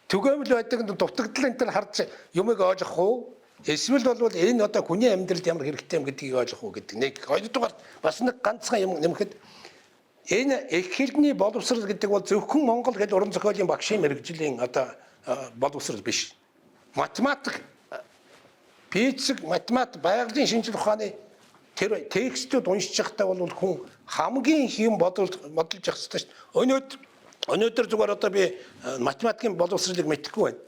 түгээмэл байдаг дутагдал энэ төр харж юмыг ойлгох уу? Эсвэл бол энэ одоо хүний амьдралд ямар хэрэгтэй юм гэдгийг ойлгох уу гэдэг нэг. Хоёрдугаар бас нэг ганцхан юм нэмэхэд энэ эх хэлний боловсрал гэдэг бол зөвхөн монгол хэл уран зохиолын багшийн мэргэжлийн одоо боловсрал биш. Математик, физик, математик, байгалийн шинжлэх ухааны тэр текстүүд уншиж байхдаа бол хүн хамгийн их юм бодолж явах хэрэгтэй шүү дээ. Өнөөдөр зүгээр одоо би математикийн боловсролыг мэдэхгүй байна.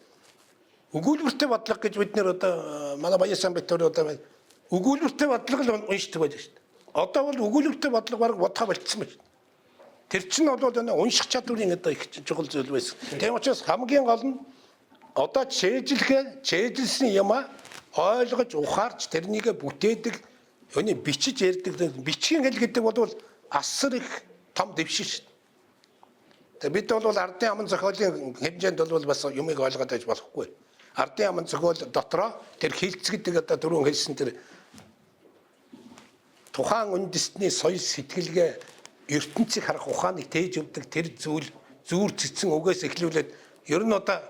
Өгүүлбэртэй бодлого гэж бид нэр одоо манай Баясан битүүр одоо өгүүлбэртэй бодлого л уншдаг байж шүү дээ. Одоо бол өгүүлбэртэй бодлого бараг бодхоо болцсон байна. Тэр чинь бол энэ унших чадварын одоо их чухал зүйл байсан. Тийм учраас хамгийн гол нь одоо чэйжлэхээ, чэйжилсэн юмаа ойлгож ухаарч тэрнийгээ бүтээдэг, өний бичиж ярьдаг, бичгийн хэл гэдэг бол асар их том дэвшил шүү дээ. Тэгээ бид бол ардын аман зохиолын хэмжээнд бол бас юмыг ойлгоод байж болохгүй. Ардын аман зохиол дотроо тэр хилцэх гэдэг одоо түрүүн хэлсэн тэр тухайн үндэстний соёл сэтгэлгээ ертөнцийг харах ухааныг тээж өгдөг тэр зүйл зүүр цэцэн үгээс эхлүүлээд ер нь одоо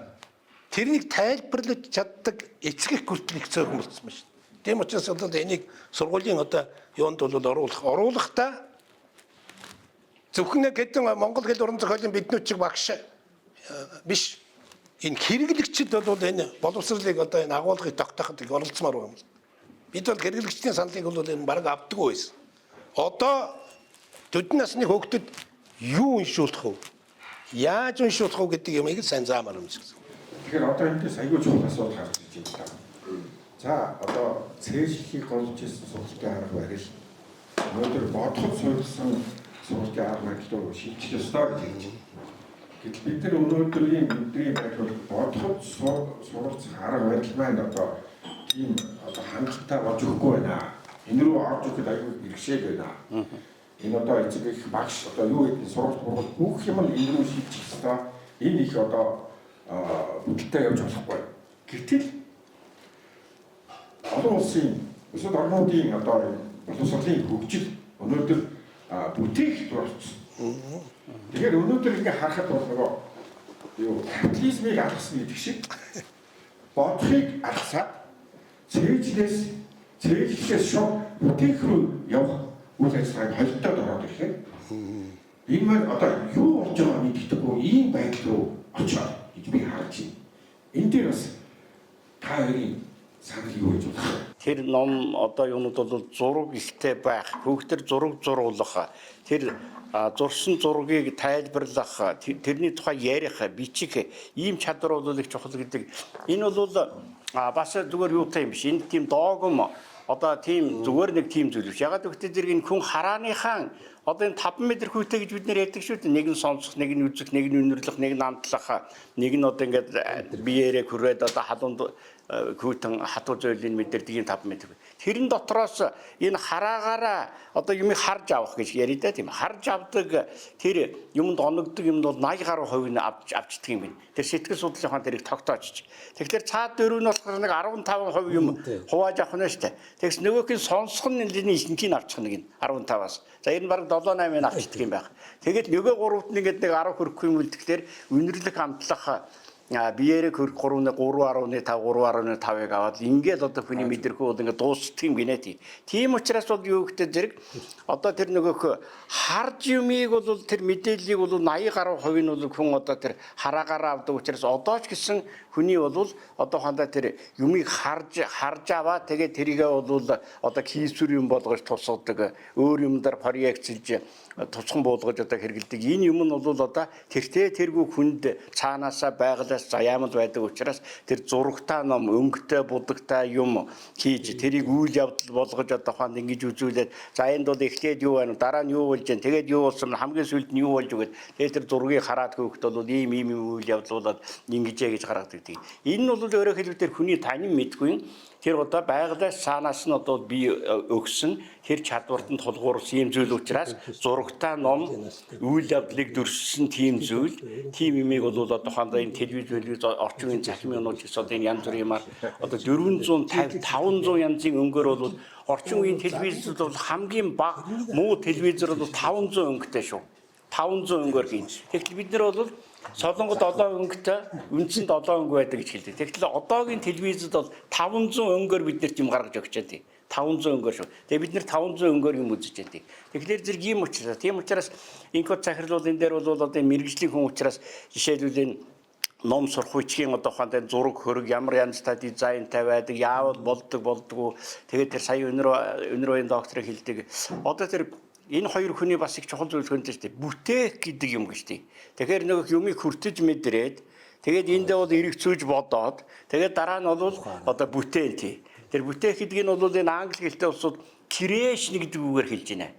тэрнийг тайлбарлаж чаддаг эцэг их хүртэл их цөөхөн болсон байна шүү. Тийм учраас бол энийг сургуулийн одоо юунд бол оруулахдаа зөвхөн нэг хэдэн монгол хэл уран зохиолын биднүүд чиг багш биш. Энэ хэрэглэгчид бол энэ боловсролыг одоо энэ агуулгыг тогтооход их оролцмоор байна. Бид бол хэрэглэгчдийн саналыг бол энэ бараг авдаггүй байсан. Одоо төдөн насны хүүхдэд юу уншуулах вэ? Яаж уншуулах вэ гэдэг юмыг сайн заамаар юм шиг. Тэгэхээр одоо эндээс аягүй чухал асуудал гарч иж байна. За одоо цээжлэхийг голж ирсэн сургалтын арга барил өнөөдөр бодоход суурилсан сургалтын арга барил руу шилжих ёстой гэж хэлж байна. Гэтэл бид нар өнөөдрийн бидний байдал бодоход суралцах арга барил маань одоо тийм одоо хангалттай болж өгөхгүй байна. Энэ рүү орж ирэхэд аягүй бэрхшээл байна. Энэ одоо эцэг их багш одоо юу гэдэг сургалт мургалт бүх юм нь энэ рүү шилжих ёстой. Энэ их одоо бүтэлтэй явж болохгүй. Гэтэл олон улсын эсвэл орнуудын одоо боловсролын хөгжил өнөөдөр бүтээх болсон. Тэгэхээр өнөөдөр ингээ харахад бол нөгөө юу капитализмыг алгасан гэдэг шиг бодохыг алгасаад цээжлээс шууд бүтээх рүү явах үйл ажиллагааг холилдоод ороод ирэхээр энэ маань одоо юу болж байгааг мэддэггүй ийм байдал руу очоод гэж би харж байна. Энэ дээр бас та хоёрын санал юу гэж бодох вэ? Тэр ном одоо юунууд бол зураг ихтэй байх, хүүхдэр зураг зуруулах, тэр зурсан зургийг тайлбарлах, тэрний тухай ярих, бичих ийм чадвар бол их чухал гэдэг. Энэ бол бас зүгээр юутай юм биш. Энэ тийм догм одоо тийм зүгээр нэг тийм зүйл биш. Ягаад гэвэл зэрэг энэ хүн харааныхаа одоо энэ 5 метр хүйтэй гэж бид нэр ярьдаг шүү дээ. Нэг нь сонсох, нэг нь үзэх, нэг нь үнэрлэх, нэг нь амтлах, нэг нь одоо ингээд биеэрээ хүрээд одоо халуунд хүйтэн хатуу зүйлийг мэдэрдэг юм 5 метр. Тэрэн дотроос энэ хараагаараа одоо юмыг харж авах гэж яриа да тийм. Харж авдаг тэр юмд оногддог юмд бол 80 гаруй хувь нь авчдаг юм байна. Тэр сэтгэл судлалын ухаан тэрийг тогтоочч. Тэгэхээр цаад дөрөв нь болохоор нэг 15% юм хувааж авах нь шүү дээ. Тэгс нөгөөх нь сонсох нь энэ ихэнхийг авчих нэг нь 15-аас. За энэ бараг 7 8-ыг авчдаг юм байх. Тэгээд нөгөө гуравт нь ингээд нэг 10 хүрэхгүй юм үлдэхлээр үнэрлэх амтлах Биеэрээ хөрөх 3.3.5 3.5-ыг аваад ингээл одоо хүний мэдрэхүй бол ингээд дуусчих юм гинэ тий. Тийм учраас бол юу гэдэг зэрэг одоо тэр нөгөөх харж юмыг бол тэр мэдээллийг бол 80 гаруй хувь нь бол хүн одоо тэр хараагаараа авдаг учраас одоо ч гэсэн хүний бол одоо хандаа тэр юмыг харж харж аваа тэгээд тэрийгээ бол одоо хийсвэр юм болгож тусгадаг, өөр юмдаар проекцлж тусган буулгаж одоо хэрэгэлдэг. Энэ юм нь бол одоо тэртээ тэргүй хүнд цаанаасаа байгалаас заяамал байдаг учраас тэр зурагтай ном, өнгөтэй, будагтай юм хийж тэрийг үйл явдал болгож одоо хаанд ингэж үзүүлээд за энд бол эхлээд юу байна, дараа нь юу болж байна, тэгээд юу болсон, хамгийн сүүлд нь юу болж өгöd. Тэгээд тэр зургийг хараад хөөхд бол ийм ийм үйл явдал болоод ингэжээ гэж гаргадаг. Энэ нь бол өөрөөр хэлбэл тэр хүний танин мэдгүй тэр одоо байгалаас цаанаас нь одоо би өгсөн тэр чадварт нь тулгуурласан юм зүйл учраас зурагтай ном, үйл явдлыг дүрссэн тийм зүйл, тийм юмыг бол одоо хандаа энэ телевиз телевиз орчин үеийн цахим юмнууд гэсэн одоо энэ янз бүрийн юмар одоо 450 500 янзын өнгөөр бол орчин үеийн телевиз бол хамгийн бага муу телевизэр бол 500 өнгөтэй шүү. 500 өнгөөр хийн. Тэгэхээр бид нар бол Солонгод 7 өнгөтэй, үндсэнд 7 өнгө байдаг гэж хэлдэг. Тэгэхээр одоогийн телевизэд бол 500 өнгөөр бид нарт юм гаргаж өгч байна. 500 өнгөөр шүү. Тэгээ бид нар 500 өнгөөр юм үзэж байна. Тэгэхээр зэрэг юм учраас, тийм учраас инкод захирал бол энэ дээр бол одоо мэрэгжлийн хүн учраас жишээлбэл энэ ном сурах үеийн одоо ухаантай зураг хөрөг ямар янзтай дизайнтай байдаг, яавал болдог болдгоо. Тэгээд тэр сая өнөр оюун докторыг хэлдэг. Одоо тэр энэ хоёр хүний бас их чухал зүйл хөндөж шүү дээ. Бүтээх гэдэг юм гэж тийм. Тэгэхээр нөгөө юмыг хүртэж мэдрээд тэгээд эндээ бол эргэцүүлж бодоод тэгээд дараа нь бол одоо бүтээн тий. Тэр бүтээх гэдэг нь бол энэ англи хэлтэй улсууд creation гэдэг үгээр хэлж байна.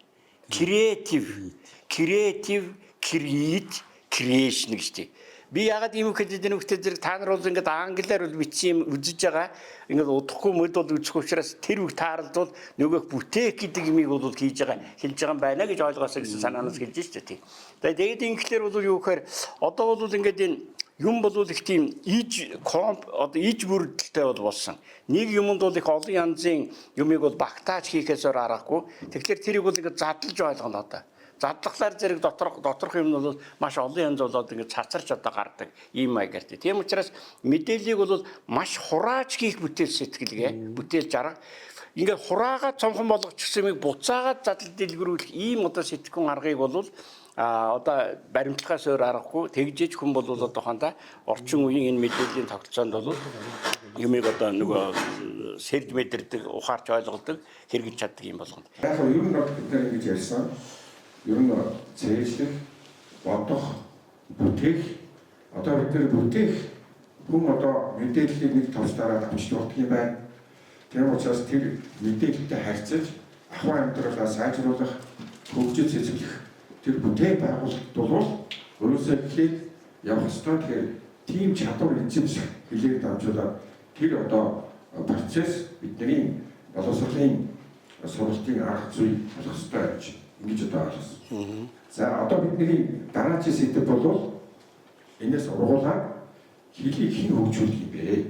Creative, creative, create, creation гэж тийм. Би ягаад ийм үг хэлж байгаа нөхдөд зэрэг та нар бол ингээд англиар бол бичсэн юм үзэж байгаа. Ингээд удахгүй мөд бол үзэх учраас тэр үг тааралдвал нөгөөх бүтээх гэдэг юмыг бол хийж байгаа, хэлж байгаа юм байна гэж ойлгоосоо гэсэн санаанаас хэлж шүү дээ. Тэгээд инглиэр бол юу гэхээр одоо бол ингээд энэ юм бол их тийм иж комп одоо иж бүрдэлтэй бол болсон. Нэг юмд бол их олон янзын юмыг бол багтааж хийхээс өөр аргагүй. Тэгэхээр тэрийг бол ингээд задлаж ойлгоно одоо. Задлахлаар зэрэг доторх юм нь бол маш олон янз болоод ингээд цацарч одоо гардаг ийм маягаар. Тийм учраас мэдээллийг бол маш хурааж хийх бүтээл сэтгэлгээ, бүтээл жарга. Ингээд хураагаад цомхон болгочихсон юмыг буцаагаад задлал дэлгэрүүлэх ийм одоо сэтгэхүйн аргыг бол одоо баримтлахаас өөр аргагүй. Тэгжиж хүн бол одоо хандаа орчин үеийн энэ мэдээллийн тогтолцоонд бол юмыг одоо нөгөө сэрж мэдэрдэг, ухаарч ойлгодог, хэрэгжиж чаддаг юм болгоно. Яг нь ер нь бол бид нар ингэж ярьсан. Ер нь цээжлэх, бодох, бүтээх, одоо бид нар бүтээх хүн одоо мэдээллийг нэг товч дараа авчиж болдго юм байна. Тийм учраас тэр мэдээлэлтэй харьцаж ахуй амьдралаа сайжруулах, хөгжиж цэцэглэх тэр бүтээн байгуулалт бол өөрөөсөө эхлээд явах ёстой. Тэгэхээр тийм чадвар эзэмших хэлээр дамжуулаад тэр одоо процесс бидний боловсролын сургалтын арга зүй болох ёстой гэж ингэж одоо ойлгосон. За одоо бидний дараагийн сэдэв бол энэс ургуулаад хэлийг хэн хөгжүүлэх юм бэ?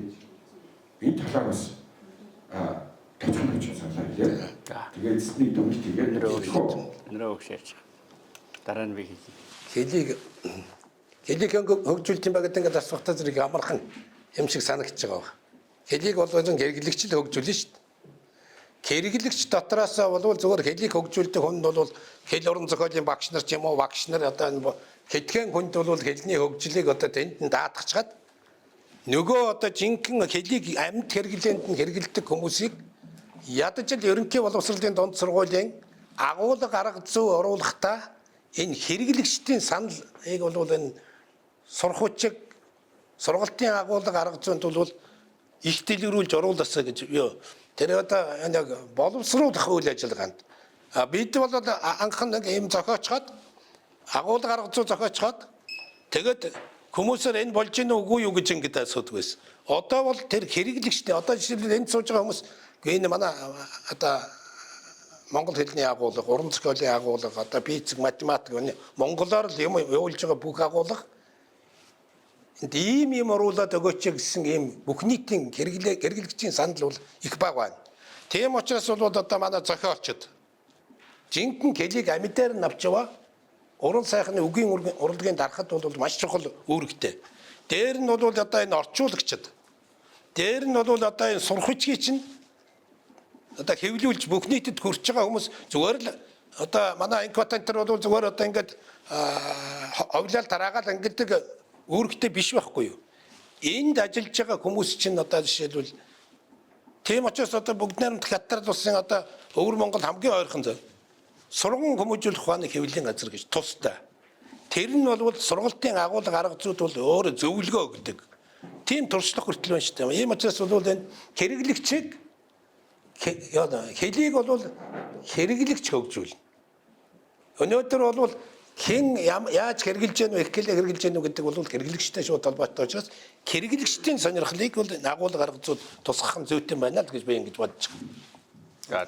Энэ талаар бас товчхон товчхон саналаа хэлээ. Тэгээд эцний дүнэлт хийгээд өнөрөө өгшөөч. Дараа нь би хэлье. Хэлийг хөгжүүлэх юм ба гэдэг ингээд асуухтаа зэрэг амархан юм шиг санагдаж байгаа баг. Хэлийг бол хэрэглэгч л хөгжүүлнэ шүү дээ. Хэрэглэгч дотроосоо бол зөвхөн хэлийг хөгжүүлдэг хүн бол хэл уран зохиолын багш нар ч юм уу, багш нар одоо энэ хэдхэн хүнд бол хэлний хөгжлийг одоо тэнд нь даатгачаад нөгөө одоо жинхэнэ хэлийг амьд хэрэглээнд нь хэрэглэдэг хүмүүсийг ядаж л ерөнхий боловсролын дунд сургуулийн агуулга арга зүй оруулахдаа энэ хэрэглэгчдийн саналыг бол энэ сурах хүчиг сургалтын агуулга арга зүйнд бол их дэлгэрүүлж оруулаасаа гэж юу. Тэр одоо яг боловсруулах үйл ажиллагаанд бид бол анх нэг юм зохиочход агуулга арга зүй зохиочход тэгээд хүмүүсээр энэ болж гинэ үгүй юу гэж ингэж асуудаг байсан. Одоо бол тэр хэрэглэгчдийн одоо жишээлбэл энд сууж байгаа хүмүүс энэ манай одоо монгол хэлний агуулга, уран зохиолын агуулга, одоо физик, математик монголоор л юм явуулж байгаа бүх агуулга энд ийм юм оруулаад өгөөч гэсэн ийм бүх нийтийн хэрэглэгчийн санал бол их бага байна. Тийм учраас бол одоо манай зохиолчд жинхэнэ хэлийг амьдаар нь авч яваа. Уран сайхны үгийн урлагийн дарахад бол маш чухал үүрэгтэй. Дээр нь бол одоо энэ орчуулагчид. Дээр нь бол одоо энэ сурах хүчийг чинь одоо хэвлүүлж бүх нийтэд хүрч байгаа хүмүүс зүгээр л одоо манай инкватантер бол зүгээр одоо ингээд овлол тараагаал ингэдэг үүрэгтэй биш байхгүй юу? Энд ажиллаж байгаа хүмүүс чинь одоо жишээлбэл тийм учраас одоо бүгд найрамдах Хятад улсын одоо өвөр Монгол хамгийн ойрхон зав. Сурган хүмүүжүүлэх ухааны хэвлэлийн газар гэж тустай. Тэр нь бол сургалтын агуулга арга зүйд бол өөрөө зөвлөгөө өгдөг. Тийм туршлага хүртэл байна шүү дээ. Ийм учраас бол энэ хэрэглэгчийг хэлийг бол хэрэглэгч хөгжүүлнэ. Өнөөдөр бол хэн яаж хэрэглэж гэнэ вэ, их хэлээ хэрэглэж гэнэ үү гэдэг бол хэрэглэгчтэй шууд холбоотой учраас хэрэглэгчдийн сонирхлыг бол агуулга арга зүйд тусгах нь зүйтэй байна л гэж би ингэж бодож байгаа.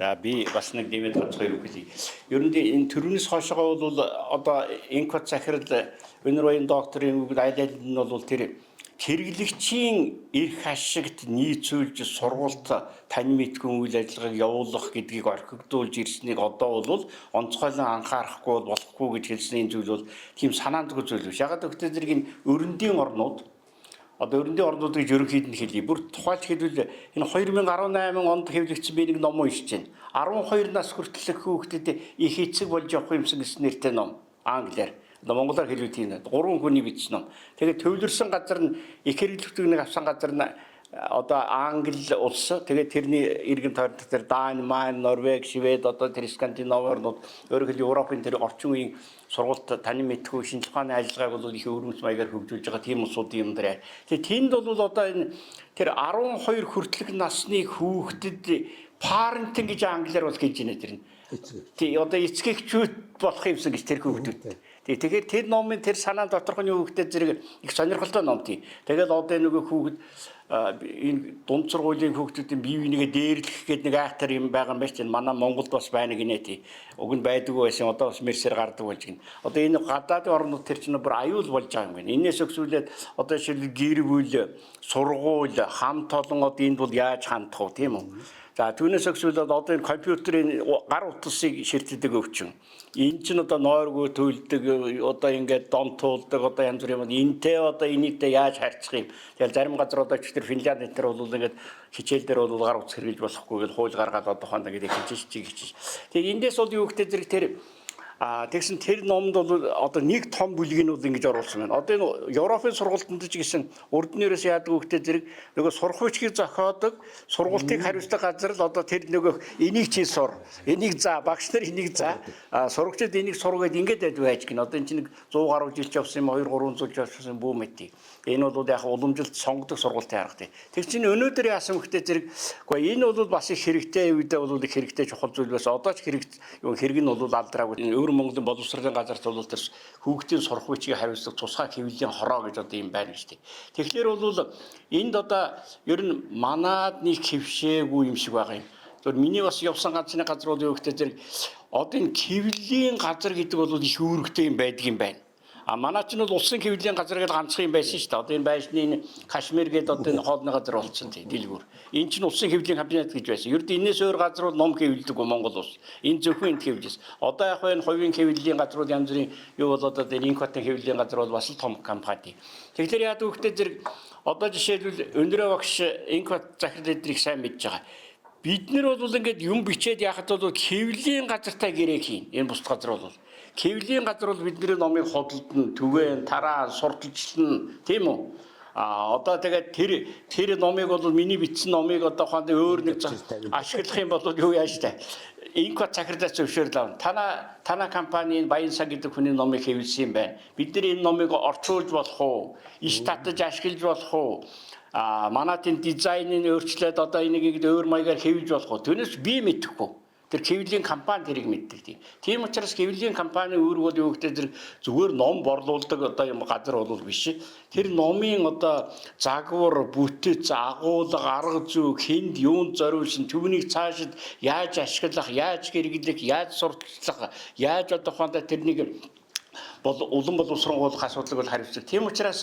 За, би бас нэг нэмээд онцгой үг хэлье. Ер нь энэ төрөнөөс хойшоо бол одоо Энхбат захирал Өнөр Баян докторын үг аль аль нь бол тэр хэрэглэгчийн эрх ашигт нийцүүлж сургалт тань мэдгүй үйл ажиллагааг явуулах гэдгийг орхигдуулж ирснийг одоо бол онцгойлон анхаарахгүй болохгүй гэж хэлсэн энэ зүйл бол тийм санаандгүй зүйл биш. Ягаад гэвэл зэрэг энэ өрөндийн орнууд, одоо өрөндийн орнууд гэж ерөнхийд нь хэлье. Бүр тухайлж хэлбэл энэ 2018 онд хэвлэгдсэн би нэг ном уншиж байна. 12 нас хүртэлх хүүхдэд их эцэг болж явах юмсан гэсэн нэртэй ном. Англиар. Одоо монголоор хэлбэл тийм ээ. Гурван хүний бичсэн ном. Тэгээд төвлөрсөн газар нь их хэрэглэгддэг нэг авсан газар нь одоо Англи улс, тэгээд тэрний иргэн тойрон тэр Дани, Майн, Норвег, Швед, одоо тэр Скандинав орнууд, өөрөөр хэлбэл Европын тэр орчин үеийн сургалт танин мэдхүй шинжлэх ухааны ажиллагааг бол их өвөрмөц маягаар хөгжүүлж байгаа тийм улсуудын юм дээр. Тэгээд тэнд бол одоо энэ тэр 12 хүртэлх насны хүүхдэд parenting гэж англиар бол гэж байна тэр нь. Тий, одоо эцэг эхчүүд болох юмсан гэж тэр хүүхдүүд. Тий, тэгэхээр тэр номын тэр санаа доторх нь юу гэхдээ зэрэг их сонирхолтой ном тий. Тэгээд одоо нөгөө хүүхэд энэ дунд сургуулийн хүүхдүүдийн бие бинийгээ дээрлэх гээд нэг айхтар юм байгаа юм байна чинь манай Монголд бас байна гинэ тий. Уг нь байдаггүй байсан, одоо бас мэрсээр гардаг болж гин. Одоо энэ гадаадын орнууд тэр чинь бүр аюул болж байгаа юм байна. Энээс өксүүлээд одоо жишээлбэл гэр бүл, сургууль, хамт олон одоо энд бол яаж хандах вэ, тийм үү? За, түүнээс өксүүлээд одоо энэ компьютерийн гар утсыг ширтдэг өвчин. Энэ чинь одоо нойргүй төлдөг, одоо ингээд донтуулдаг, одоо янз бүр юм. Энтэй одоо энийтэй яаж харьцах юм? Тэгэл зарим газар одоо ч тэр Финлянд энэ төр бол ингээд хичээл дээр бол гар утас хэрэглэж болохгүй гэж хууль гаргаад одоо хондоо гэдэг хичээж чиг хичээж. Тэгээ эндээс бол юу гэхдээ зэрэг тэр тэгсэн тэр номд бол одоо нэг том бүлгийг нь бол ингэж оруулсан байна. Одоо энэ Европын сургалтанд ч гэсэн урд нь ерөөс яадаг вэ гэхдээ зэрэг нөгөө сурах хүчийг зохиодог, сургалтыг хариуцдаг газар л одоо тэр нөгөө энийг чи сур, энийг за, багш нар энийг за, сурагчид энийг сур гэдээ ингэж байдаг байж гин. Одоо энэ чинь нэг 100 гаруй жил ч явсан юм, 2 300 жил явсан бүү мэт. Энэ бол яг уламжилт сонгодог сургалтын арга тий. Тэр чинь өнөөдөр яасан гэхдээ зэрэг үгүй энэ бол бас их хэрэгтэй, үедээ бол их хэрэгтэй чухал зүйл байсан. Одоо ч хэрэг хэрэг нь бол алдраагүй. Өвөр Монголын боловсролын газарт бол тэр хүүхдийн сурах хүчийг хариуцдаг тусгай хэвлэлийн хороо гэж одоо юм байна гэж тий. Тэгэхээр бол энд одоо ер нь манад нэг хэвшээгүй юм шиг байгаа юм. Тэгэхээр миний бас явсан ганцны газар бол юу гэхдээ зэрэг одоо энэ хэвлэлийн газар гэдэг бол их үүрэгтэй юм байдаг юм байна. А манай ч нь бол улсын хэвлэлийн газар гэж ганцхан юм байсан шүү дээ. Одоо энэ байшны энэ Кашмир гэдэг одоо энэ хоолны газар болцсон тий дэлгүүр. Энэ чинь улсын хэвлэлийн кабинет гэж байсан. Ерд энэс өөр газар бол ном хэвлэдэг Монгол улс. Энэ зөвхөн энд хэвлэжсэн. Одоо яг энэ хувийн хэвлэлийн газрууд янз бүрийн юу бол одоо энэ Инкотын хэвлэлийн газар бол бас л том компани. Тэгэхээр яадаг вэ гэхдээ зэрэг одоо жишээлбэл Өндрөө багш, Инкот захирал эдрийг сайн мэдж байгаа. Бид нар бол ингээд юм бичээд яхад бол хэвлэлийн газартай гэрээ хийн. Энэ бусд газар бол хэвлэлийн газар бол бидний номыг худалдана, түгээн, тараа, сурталчлана, тийм үү? А одоо тэгээд тэр номыг бол миний бичсэн номыг одоо ухаанд өөр нэг ашиглах юм бол юу яаж та? Инкот захирлаас зөвшөөрөл авна. Танаа компанийн Баян сан гэдэг хүний номыг хэвлэсэн юм байна. Бид нар энэ номыг орчуулж болох уу? Иш татаж ашиглаж болох уу? А манай тийм дизайныг өөрчлөөд одоо энийг ингэж өөр маягаар хэвлэж болох уу? Түүнээс би мэдэхгүй. Тэр хэвлэлийн компани тэрийг мэддэг тийм. Тийм учраас хэвлэлийн компани үүрэг бол юу гэдэг зэрэг зүгээр ном борлуулдаг одоо юм газар бол биш. Тэр номын одоо загвар, бүтэц, агуулга, арга зүй, хүнд юунд зориулсан, түүнийг цаашид яаж ашиглах, яаж хэрэглэх, яаж сурталчлах, яаж одоо ухаандаа тэрнийг Бол улам боловсронгуйлах асуудлыг бол хариуцдаг. Тийм учраас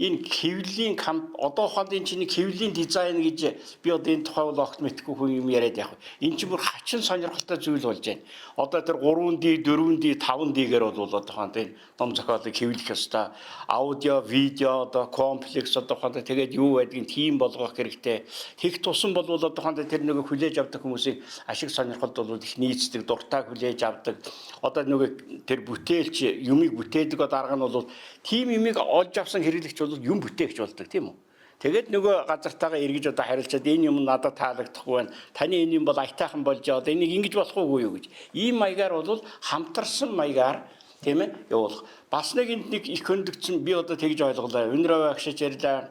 энэ хэвлэлийн одоо ухаанд энэ чинь хэвлэлийн дизайн гэж би одоо энэ тухай бол огт мэдэхгүй хүн юм яриад явах. Энэ чинь бүр хачин сонирхолтой зүйл болж байна. Одоо тэр 3D, 4D, 5D-гээр бол одоо ухаанд энэ ном зохиолыг хэвлэх ёстой. Аудио, видео одоо комплекс одоо ухаанд тэгээд юу байдгийг тийм болгох хэрэгтэй. Тэг тусам бол одоо ухаанд тэр нөгөө хүлээж авдаг хүмүүсийг ашиг сонирхолд бол их нийцдэг, дуртай хүлээж авдаг. Одоо нөгөө тэр бүтээлч юмыг бүтээдэг одоо арга нь бол тийм юмыг олж авсан хэрэглэгч бол юм бүтээгч болдог, тийм үү? Тэгээд нөгөө газартаагаа эргэж одоо харилцаад энэ юм надад таалагдахгүй байна. Таны энэ юм бол аятайхан болж байгаа. Одоо энийг ингэж болох уугүй юу гэж. Ийм маягаар бол хамтарсан маягаар, тийм ээ, явуулах. Бас нэг энд нэг их хөндөгдсөн, би одоо тэгж ойлголоо. Өнөр агшиж ярьлаа.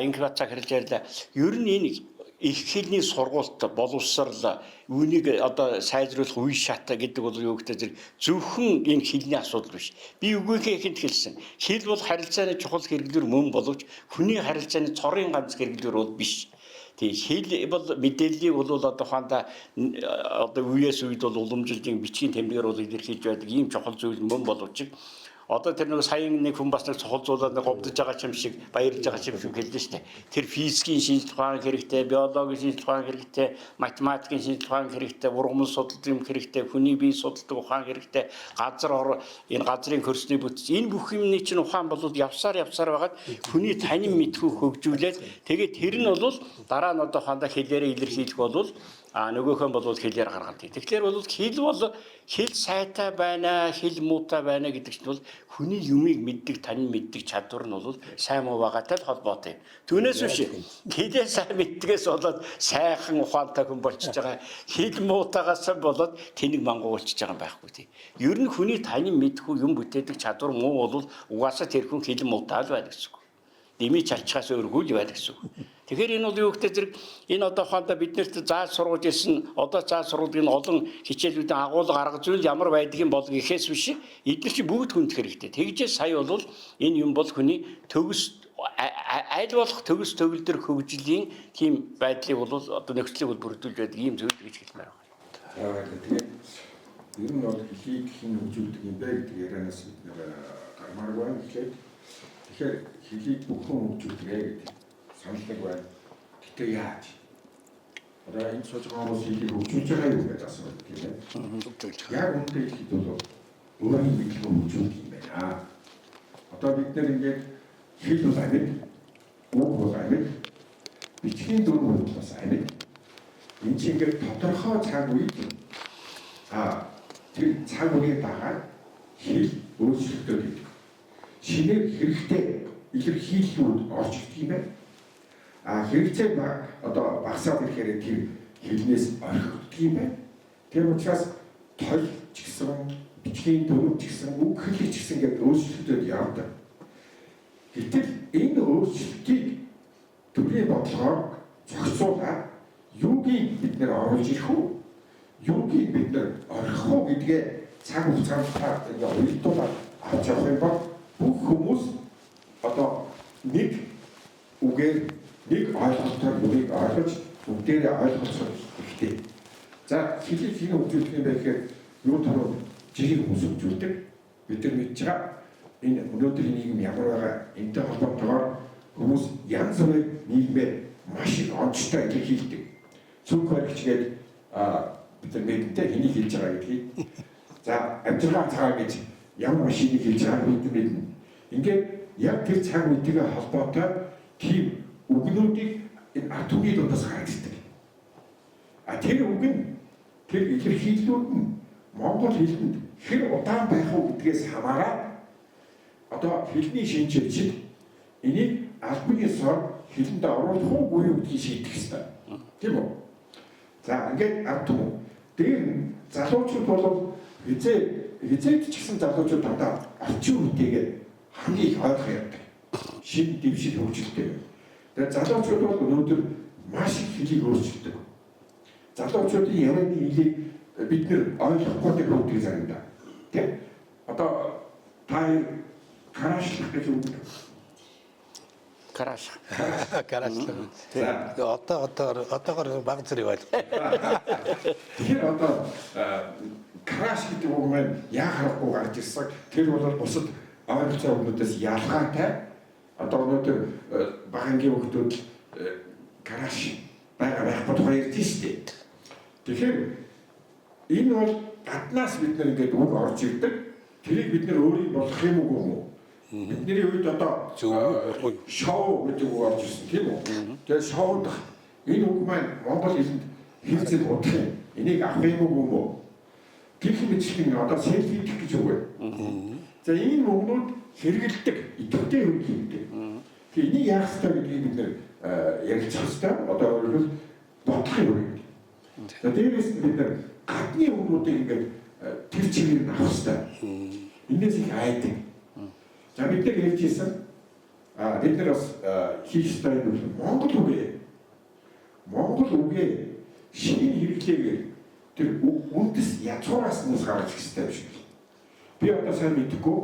Инкват захирлж ярьлаа. Ер нь энэ их хэлний сургуульд боловсрал, үүнийг одоо сайжруулах үе шат гэдэг бол юу гэдэг зэрэг зөвхөн энэ хэлний асуудал биш. Би үгийнхээ ихэнд хэлсэн. Хэл бол харилцааны чухал хэрэглүүр мөн боловч хүний харилцааны цорын ганц хэрэглүүр бол биш. Тэгээ хэл бол мэдээллийг бол одоо ухаандаа одоо үеэс үед бол уламжилтын бичгийн тэмдгээр бол илэрхийлж байдаг ийм чухал зүйл мөн боловч одоо тэр нэг саяын нэг хүн бас нэг цохолзуулаад нэг говдож байгаа юм шиг, баярлж байгаа юм шиг хэллээ шүү дээ. Тэр физикийн шинжилгээ ухаан хэрэгтэй, биологийн шинжилгээ ухаан хэрэгтэй, математикийн шинжилгээ ухаан хэрэгтэй, ургамал судалдаг юм хэрэгтэй, хүний бие судалдаг ухаан хэрэгтэй, газар ор энэ газрын хөрсний бүтэц, энэ бүх юмны чинь ухаан бол явсаар явсаар байгаад хүний танин мэдхүй хөгжүүлээд, тэгээд тэр нь бол дараа нь одоо ухаандаа хэлээрээ илэрхийлэх бол нөгөөх нь бол хэлээр гаргана. Тэгэхээр бол хэл бол хэл сайтай байна, хэл муутай байна гэдэг чинь бол хүний юмыг мэддэг, танин мэддэг чадвар нь бол сайн муу байгаатай л холбоотой юм. Түүнээс биш хэлээ сайн мэддгээс болоод сайхан ухаантай хүн болчихж байгаа. Хэл муутайгаас болоод тэнэг мангуу болчихж байгаа юм байхгүй тий. Ер нь хүний танин мэдхүү, юм бүтээдэг чадвар муу бол угаасаа тэр хүн хэл муутай л байна гэсэн үг. Дэмий чалчхаас өөргүй л байна гэсэн үг. Тэгэхээр энэ бол юу гэдэг зэрэг энэ одоо ухаандаа биднэрт зааж сургуулж ирсэн, одоо зааж сургууль энэ олон хичээлүүдийн агуулга, арга зүйл ямар байдгийг бол гэхээс биш эдгээр чинь бүгд хүнд хэрэгтэй. Тэгжээ сая бол энэ юм бол хүний төгс аль болох төгс төгөлдөр хөгжлийн тийм байдлыг бол одоо нөхцөлийг бол бүрдүүлж байдаг ийм зүйл гэж хэлмээр байна. Тэгээд ер нь бол хэлийг хэн хөгжүүлдэг юм бэ гэдэг ярианаас бид нэр гармааргүй байна эхлээд. Тэгэхээр хэлийг бүхэн хөгжүүлдэг гэдэг санал нэг байна. Гэтэ яаж? Одоо энэ сууж байгаа хүмүүс хэлийг хөгжүүлж байгаа юу гэж асууад, тийм ээ. Хөгжүүлж байгаа. Яг үнэндээ хэлэхэд бол өөрийн мэдлэг хөгжүүлдэг юм байна. Одоо бид нэр ингээд хэл бол амьд, үг бол амьд, бичгийн дүрм бол бас амьд. Энэ чинь ингээд тодорхой цаг үед тэр цаг үеийн дагаад хэл өөрчлөгдөд идэг. Шинээр хэрэгтэй илэрхийллүүд орж ирдэг юм байна. Хэрэгцээ одоо багасаад ирэхээр тэр хэлнээс орхигддог юм байна. Тэр учраас толь ч гэсэн, бичгийн дүрэм ч гэсэн, үг хэлэг ч гэсэн ингээд өөрчлөгдөд явдаг. Гэтэл энэ өөрчлөлтийг төрийн бодлогоор зохицуулаад юугийг бид нэр оруулж ирэх үү? Юугийг бид нэр орхих уу гэдгээ цаг хугацаанд та ингээд уялдуулаад авч явах юм бол бүх хүмүүс одоо нэг үгээр, нэг ойлголтоор юмыг ойлгож, бүгдээрээ ойлголцох хэрэгтэй. За, хэлийг хэн хөгжүүлдэг юм бэ гэхээр юу таруу жирийн хүмүүс хөгжүүлдэг. Бид нар мэдж байгаа энэ өнөөдрийн нийгэм ямар байгаа энэтэй холбоотойгоор хүмүүс янз бүрийн нийгмээр маш их онцтой илэрхийлдэг. Цүнх баригч гээд бид нар мэдэнтэй хэнийг хэлж байгаа гэдгийг. За, амжиргаан цагаан гэж ямар машиныг хэлж байгааг бид мэднэ. Ингээд яг тэр цаг үетэйгээ холбоотой тийм үгнүүдийг энэ ард түмний дундаас гараад ирдэг. Тэр үг нь, тэр илэрхийллүүд нь монгол хэлэнд хэр удаан байх уу гэдгээс хамаарат одоо хэлний шинжээчид энийг албан ёсоор хэлэнд оруулах уугүй юу гэдгийг шийдэх ёстой. Тийм үү? За, ингээд ард түмэн. Тэр залуучууд бол хизээд ч гэсэн залуучууд дандаа орчин үетэйгээ хамгийн их ойлгох явдаг. Шинэ дэвшил хөгжилтэй. Тэгээд залуучууд бол өнөөдөр маш их хэлийг өөрчилдөг. Залуучуудын ярианы хэлийг бид нэр ойлгохгүй тэр хөгдөг заримдаа. Тийм? Одоо та караашлах гэж үг. Карааш. Караашлах. Одоо одоогоор баг зэрэг ойлгох. Тэгэхээр одоо Crush гэдэг үг маань яа харахгүй гарч ирсэн. Тэр бол бусад ойролцоо үгнүүдээс ялгаатай. Одоо өнөөдөр бага ангийн хүүхдүүд crush байгаа байхгүй тухай ярьж шүү дээ. Тэгэхээр энэ бол гаднаас бид нар ингээд үг орж ирдэг. Тэрийг бид нар өөрийн болгох юм уу юм уу? Бидний үед одоо шоу гэдэг үг орж ирсэн, тийм үү? Тэгээд шоудах энэ үг маань монгол хэлэнд хэрэгцээд удах юм. Энийг авах юм уу юм уу? Гэх мэтчлэн одоо селфи гэх гэж үг байна. За энэ үгнүүд хэрэгэлдэг, идэвхтэй хэрэглэдэг. Тэгээ энийг яах ёстой гэдгийг бид нэр ярилцах ёстой. Одоо өөрөлд бодох юм. За дээрээс нь бид нар гадны үгнүүдийг ингээд тэр чигээр нь авах ёстой. Энээс их айдаг. За бид нар ярьж ирсэн. Бид нар бас хийх ёстой юм бол монгол үгээ. Монгол үгээ шинэ хэрэглээгээр тэр үндэс язгуураас нь гаргаж ирэх ёстой юм шиг. Би одоо сайн мэдэхгүй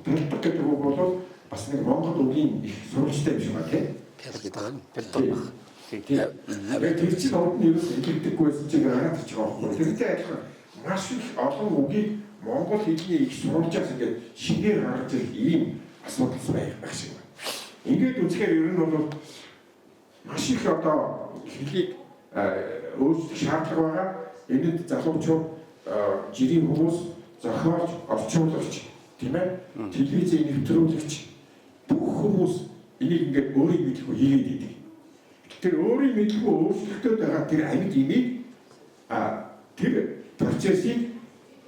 пялдаг гэдэг үг бол бас нэг монгол үгийн их сурвалжтай юм шиг байна, тийм. Пялдаг. Тийм. Тэр чинь урд нь ерөөс илэрдэггүй байсан чинь гараад ирчих байгаа байхгүй. Тэрнтэй адилхан маш их олон үгийг монгол хэлний их сурвалжаас ингээд шинээр гаргаж ирэх ийм асуудал байх шиг байна. Ингээд үзэхээр ер нь бол маш их одоо хэлийг өөрчлөх шаардлага байгаа. Энэнд залуучууд, жирийн хүмүүс, зохиолч, орчуулагч, тийм ээ, телевизийн нэвтрүүлэгч бүх хүмүүс энийг ингээд өөрийн мэдлгүй хийгээд идэг. Тэр өөрийн мэдлгүй өөрчлөгдөд байгаа тэр амьд имийг тэр процессыг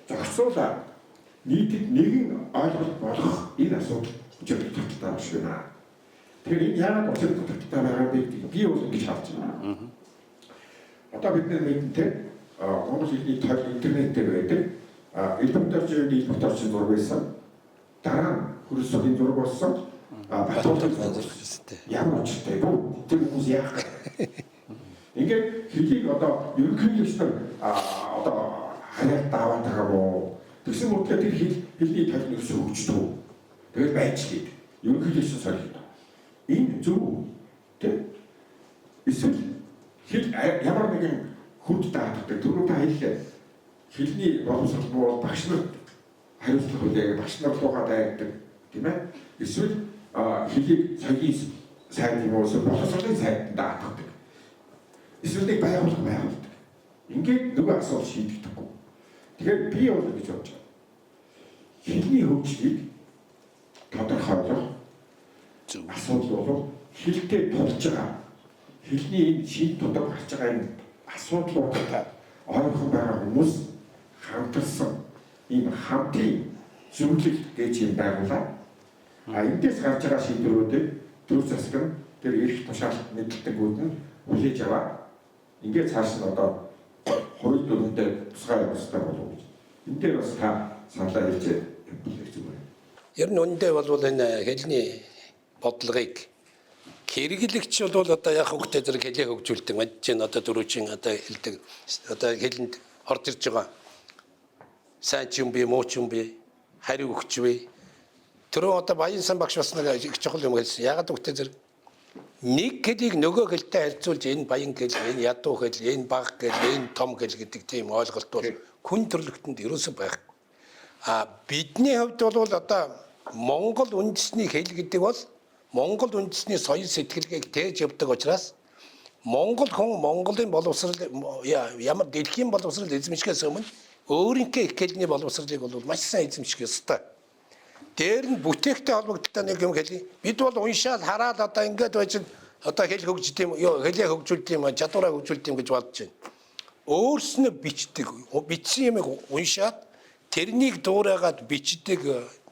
зохицуулаад нийтэд нэгэн ойлголт болгох энэ асуудал учир дутагдaltaй биш байна. Тэгэхээр энэ яагаад учир дутагдaltaй байгаа вэ гэдгийг би бол ингэж харж байна. Одоо бид нар мэдэн тэ монгол хэлний тойл интернет дээр байдаг. Элбэг доржийн элбэг доржийн зураг байсан. Дараа нь хөрөлсөгийн зураг болсон. Батуулгын зураг болсон. Ямар учиртай вэ? Тэр хүмүүс яах вэ? Ингээд хэлийг одоо ерөнхийлөгч нар одоо хариалт аваад байгаа мó. Тэгсэн мөртлөө тэр хэлний тойл нь ерөөсөө хөгждөг. Тэгэл байж лээ. Ерөнхийлөгч солигдоо. Энэ зөв тэ? Эсвэл хэл ямар нэгэн хүнд даатгадаг. Түрүү та хэллээ. Хэлний боловсрол бол багш нарт хариуцлага хүлээгээд багш нар руугаа дайрдаг, тийм ээ? Эсвэл хэлийг соёлын сайд юм уу эсвэл боловсролын сайд даатгадаг. Эсвэл нэг байгууллага байгуулдаг. Ингээд нөгөө асуудал шийдэгдэхгүй. Тэгэхээр би бол ингэж бодож байна. Хэлний хөгжлийг тодорхойлох асуудал бол хэлтэй тулж байгаа. Хэлний энэ шийд тутам гарч байгаа энэ асуудлуудад ойрхон байгаа хүмүүс хамтарсан ийм хамтын зөвлөл гэж юм байгуулаад эндээс гарч байгаа шийдвэрүүдийг төр засаг нь тэр эрх тушаал мэдлэгүүд нь хүлээж аваад ингээд цааш нь одоо хууль дүрмтэй тусгай явах хэрэгтэй болов гэж. Энэ дээр бас та саналаа хэлж явах зүгээр. Ер нь үнэндээ бол энэ хэлний бодлогыг хэрэглэгч бол одоо яг хөгтэй зэрэг хэлээ хөгжүүлдэг. Манд чинь одоо дөрвчин одоо хэлдэг одоо хэлэнд орж ирж байгаа. Сайн ч юм би, муу ч юм би, хариу өгч би. Түрүү одоо Баян сан багш бас нэг их чухал юм хэлсэн. Ягаад үгтэй зэрэг нэг хэлийг нөгөө хэлтэй харьцуулж энэ баян хэл, энэ ядуу хэл, энэ бага хэл, энэ том хэл гэдэг тийм ойлголт бол хүн төрлөختөнд ерөөсөө байхгүй. А бидний хувьд бол одоо Монгол үндэсний хэл гэдэг бол Монгол үндэсний соёл сэтгэлгээг тээж явдаг учраас Монгол хүн Монголын боловсрал ямар дэлхийн боловсрал эзэмшихээс өмнө өөрийнхөө их хэлний боловсролыг бол маш сайн эзэмших ёстой. Дээр нь бүтээхтэй холбогдолтой нэг юм хэлье. Бид бол уншаал хараад одоо ингээд байж одоо хэл хөгждөг юм, хэлээ хөгжүүлдэг юм, чадвараа хөгжүүлдэг юм гэж бодож байна. Өөрснөө бичдэг, бичсэн юмыг уншаад тэрнийг дуурайгаад бичдэг,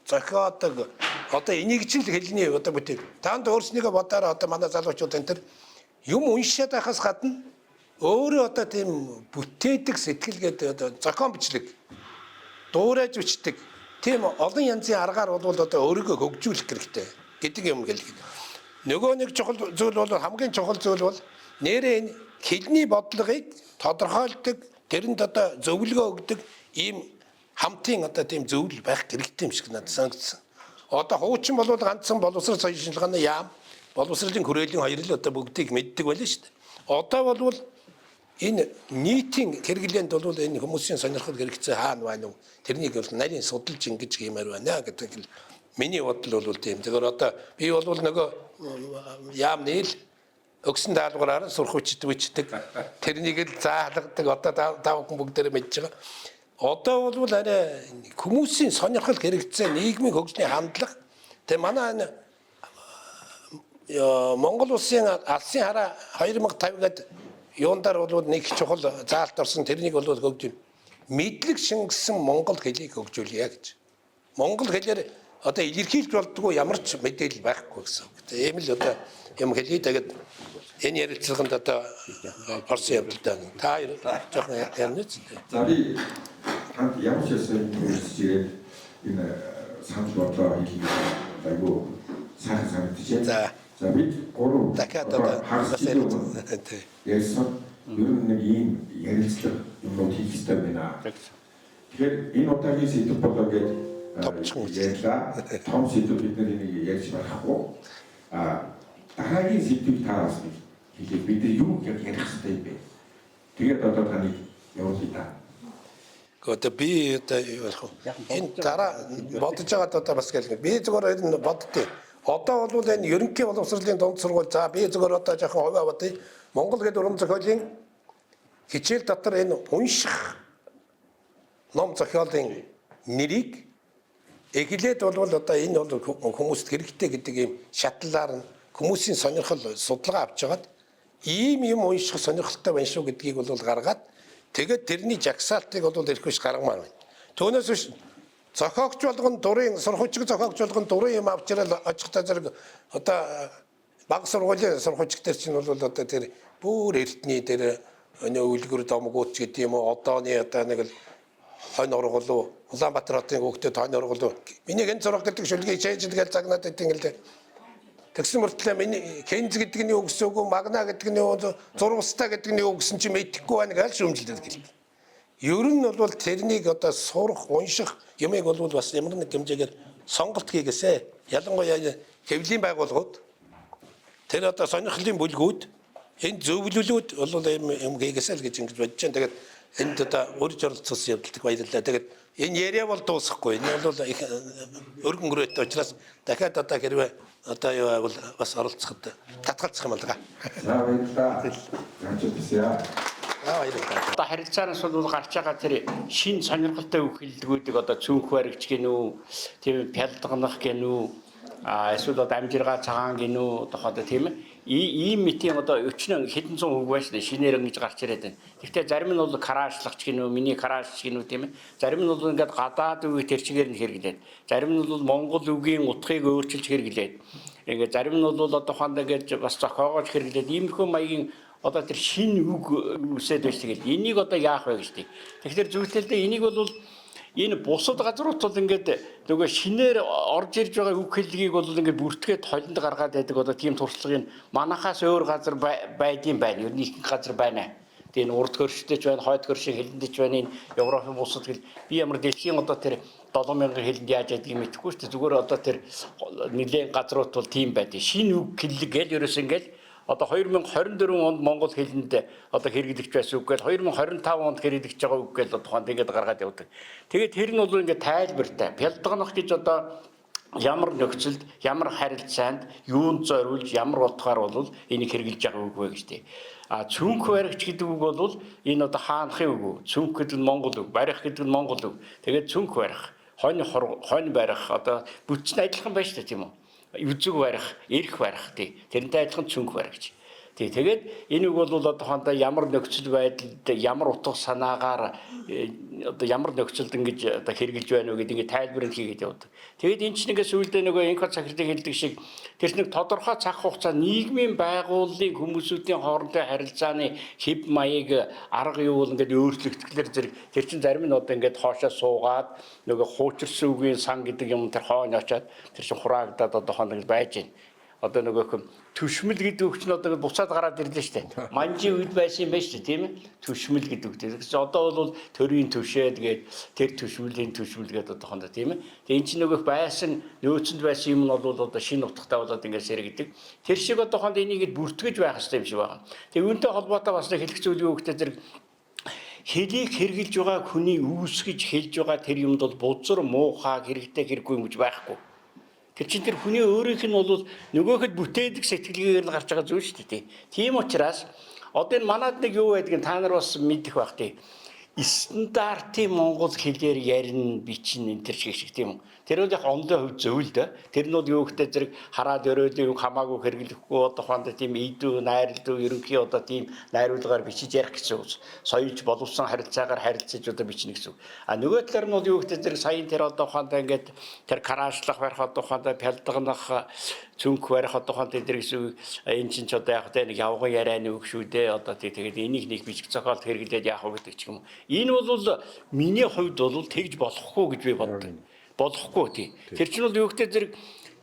зохиодог. Одоо энийг чинь л хэлний одоо бүтээл. Танд өөрснийгөө бодоорой одоо манай залуучууд энэ төр юм уншаад байхаас гадна өөрөө одоо тийм бүтээдэг сэтгэлгээд одоо зохион бичлэг дуурайж бичдэг. Тийм олон янзын аргаар бол одоо өөрийгөө хөгжүүлэх хэрэгтэй гэдэг юм хэлдэг. Нөгөө нэг чухал зүйл бол хамгийн чухал зүйл бол нэрээ энэ хэлний бодлогыг тодорхойлдог, тэрэнд одоо зөвлөгөө өгдөг ийм хамтын одоо тийм зөвлөл байх хэрэгтэй юм шиг надад санагдсан. Одоо хуучин бол ганцхан боловсрол соёл шинжилгээний яам, боловсролын хүрээлийн хоёр л одоо бүгдийг мэддэг байлаа шүү дээ. Одоо бол Энэ нийтийн хэрэглээнд бол энэ хүмүүсийн сонирхол хэрэгцээ хаана байна вэ? Тэрнийг бол нарийн судалж ингэж хиймээр байна гэдэг л миний бодол бол тийм. Тэгэхээр одоо би бол нөгөө яамны л өгсөн даалгавраар сурах хүчдэг. Тэрнийг л заалгадаг. Одоо та бүхэн бүгдээрээ мэдж байгаа. Одоо бол арай хүмүүсийн сонирхол хэрэгцээ, нийгмийн хөгжлийн хандлага. Тэгээ манай энэ Монгол улсын алсын хараа 2050 гээд юундар бол нэг чухал заалт орсон, тэрнийг бол хөгжүүл. Мэдлэг шингэсэн монгол хэлийг хөгжүүлье гэж. Монгол хэлээр одоо илэрхийлж болдгоо ямар ч мэдээлэл байхгүй гэсэн үг. Тийм л одоо юм хэлий. Тэгээд энэ ярилцлаганд одоо орсон явдалтай. Та жоохон ярина ч. За би танд ямар ч байсан үргэлж ирээд энэ санал бодлоо хэлэх айгүй сайхан санагдчихэ. За. За бид гурав дахиад одоо хагас бас ярилцсан. ярьсан. Ер нь нэг ийм ярилцлага юмнууд хийх хэрэгтэй байна. Тэгэхээр энэ удаагийн сэдэв болоо гээд Томчхон ярьлаа. Том сэдэв бид нар энийг ярьж болохгүй. А дараагийн сэдвийг та бас нэг хэлээ. Бид нар юу яг ярих хэрэгтэй юм бэ? Тэгээд одоо таныг явуулъя та. Одоо би одоо юу болох вэ? Энэ дараа бодож байгаад одоо бас гэл би зүгээр энэ боддیں۔ Одоо бол энэ ерөнхий боловсролын дунд сургууль, за би зүгээр одоо жоохон хувиа бодъё. Монгол гэдэг уран зохиолын хичээл дотор энэ унших ном зохиолын нэрийг эхлээд бол одоо энэ бол хүмүүст хэрэгтэй гэдэг ийм шатлалаар нь хүмүүсийн сонирхол судалгаа авч хагаад ийм юм унших сонирхолтой байна шүү гэдгийг бол гаргаад тэгээд тэрний жагсаалтыг бол эрх биш гаргамаар байна. Түүнээс биш зохиогч болгон дурын сурхуйчиг зохиогч болгон дурын юм авч ирэл очихтой зэрэг одоо баг сургуулийн сурхуйчиг дээр чинь бол одоо тэр бүр эртний тэр өнөө үлгэр домгууд ч гэдэг юм уу, одооны одоо нэг л хонь ургал, Улаанбаатар хотын хүүхдүүд хонь ургал. Миний хэн зураг гэдэг шүлгийг чэйжл гэж загнаад байдیں л дээ. Тэгсэн мөртлөө миний Кенз гэдэг нь юу гэсэн үг вэ? Магна гэдэг нь юу? Зурвастай гэдэг нь юу гэсэн чи мэдэхгүй байна гэж шүүмжлээд гэлээ. Ер нь бол тэрнийг одоо сурах, унших юмыг бол бас ямар нэг хэмжээгээр сонголт хийгээсэ. Ялангуяа хэвлийн байгууллагууд тэр одоо сонирхлын бүлгүүд энэ зөвлөлүүд бол юм хийгээсэ л гэж ингэж бодож байна. Тэгээд энд одоо үрж оролцсон явдалд баярлалаа. Тэгээд энэ яриа бол дуусахгүй. Энэ бол их өргөн өрөөтэй учраас дахиад одоо хэрвээ одоо юу байвал бас оролцоход татгалзах юм алга. За баярлалаа. Ганч бисья. За баярлалаа. Одоо харилцаанаас бол гарч байгаа тэр шин сонирхолтой үг хэллэгүүдийг одоо цүнх баригч гинүү, тийм пялдганах гинүү, а эсвэл одоо амжиргаа цагаан гинүү, одоо тийм ийм мэтийн одоо өчнөн хэдэн зуун үг байна шүү дээ. Шинээр ингэж гарч ирээд байна. Гэхдээ зарим нь бол караашлагч гинүү, миний карааш гинүү тийм ээ. Зарим нь бол ингээд гадаад үгийг тэр чигээр нь хэрэглээд, зарим нь бол монгол үгийн утгыг өөрчилж хэрэглээд, ингээд зарим нь бол одоо ухаандаа гэж бас зохиогоож хэрэглээд иймэрхүү маягийн одоо тэр шинэ үг үсээд байж тэгэл энийг одоо яах вэ гэж тийм. Тэгэхээр зөвхөн энийг бол энэ бусад газрууд бол ингээд нөгөө шинээр орж ирж байгаа үг хэллэгийг бол ингээд бүртгээд холинд гаргаад байдаг одоо тийм туршлагын манахаас өөр газар байдсан байна. Ер нь ихэнх газар байна. Тэгээ энэ урд хөрштэй ч байна, хойд хөршийн хэлэнд ч байна, энэ Европын бусад хэл би ямар дэлхийн одоо тэр 7000 хэлэнд яаж ядгийг мэдэхгүй шүү дээ. Зүгээр одоо тэр нэлээд газрууд бол тийм байдаг. Шинэ үг хэллэг гэл ерөөс ингээд одоо 2024 онд монгол хэлэнд одоо хэрэглэгдэж байсан үг гээл 2025 онд хэрэглэгдэж байгаа үг гээл одоо ухаанд ингээд гаргаад явдаг. Тэгээд тэр нь бол ингээд тайлбартай. Пялдганах гэж одоо ямар нөхцөлд, ямар харилцаанд, юунд зориулж, ямар утгаар бол энийг хэрэглэж байгаа үг вэ гэж тийм. А цүнх баригч гэдэг үг бол энэ одоо хаанхын үг. Цүнх гэдэг нь монгол үг, барих гэдэг нь монгол үг. Тэгээд цүнх барих, хонь барих одоо бүтцэн адилхан байна шүү дээ тийм үү? Үзэг барих, эрх барих тий. Тэрнтэй адилхан цүнх баригч. Тий. Тэгээд энэ үг бол одоо ухаандаа ямар нөхцөл байдалд, ямар утга санаагаар одоо ямар нөхцөлд ингэж одоо хэрэгжилж байна вэ гэдэг ингэ тайлбар нь хийгээд явдаг. Тэгээд энэ чинь ингээ сүүлдээ нөгөө инко цахилгаан хэлдэг шиг тэр нэг тодорхой цаг хугацаа нийгмийн байгууллын хүмүүсүүдийн хоорондын харилцааны хэв маяг арга юу бол ингээд өөрчлөгдөхлөр зэрэг тэр чинь зарим нь одоо ингээд хоошоо суугаад нөгөө хуучирсан үгийн сан гэдэг юм тэр хойно очиад тэр чинь хураагдаад одоо хоног байж байна. Одоо нөгөөх түшмэл гэдэг үг чинь одоо буцаад гараад ирлээ шүү дээ. Манжийн үед байсан юм байна шүү дээ, тийм ээ? Түшмэл гэдэг үг. Тэгэхээр одоо бол төрийн түшээд гээд тэр түшмэлийн түшмэл гэдэг одоохондоо, тийм ээ. Тэгээ эн чинь нөгөөх байсан нөөцөнд байсан юм нь бол одоо шинэ утгатай болоод ингээд сэргэдэг. Тэр шиг одоохондоо энийг бүртгэж байх хэрэгтэй юм шиг байна. Тэгээ үүнтэй холбоотой бас нэг хэлэх зүйл юу гэхээр зэрэг хэлийг хэрэгжилж байгаа хүний үүсгэж хэлж байгаа тэр юмд бол бузар муухай хэрэгтэй хэрэггүй юм гэж байхгүй. Тэр чинь тэр хүний өөрийнх нь бол нөгөөхөд бүтээдэг сэтгэлгээгээр нь гарч байгаа зүйл шүү дээ. Тийм учраас одоо энэ манад нэг юу байдгийг та нар бас мэдэх байх тий. Стандартын монгол хэлээр ярина, бичнэ энэ төр шиг тийм үү. Тэр бол яг онлын хувьд зөв л дээ. Тэр нь бол юу гэхтэй зэрэг хараад өрөөлөө юм хамаагүй хэрэглэхгүй одоо ухаанд тийм ийдүү, найрлдуу, ерөнхий одоо тийм найруулгаар бичиж ярих гэсэн үг. Соёлж боловсон харилцаагаар харилцаж одоо бичнэ гэсэн үг. А нөгөө талаар нь бол юу гэхтэй зэрэг саяын тэр одоо ухаанд ингээд тэр караашлах барих одоо ухаанд пялдганах цүнх барих одоо ухаанд тэр гэсэн үг. Энэ чинь ч одоо яг тэ нэг явган ярианы үг шүү дээ. Одоо тэгээд энийг нэг бичиг зохиолт хэрэглээд яах вэ гэдэг ч юм уу. Энэ бол миний хувьд бол тэгж болохгүй гэж би боддог. Болохгүй тий. Тэр чинь бол юу гэхтэй зэрэг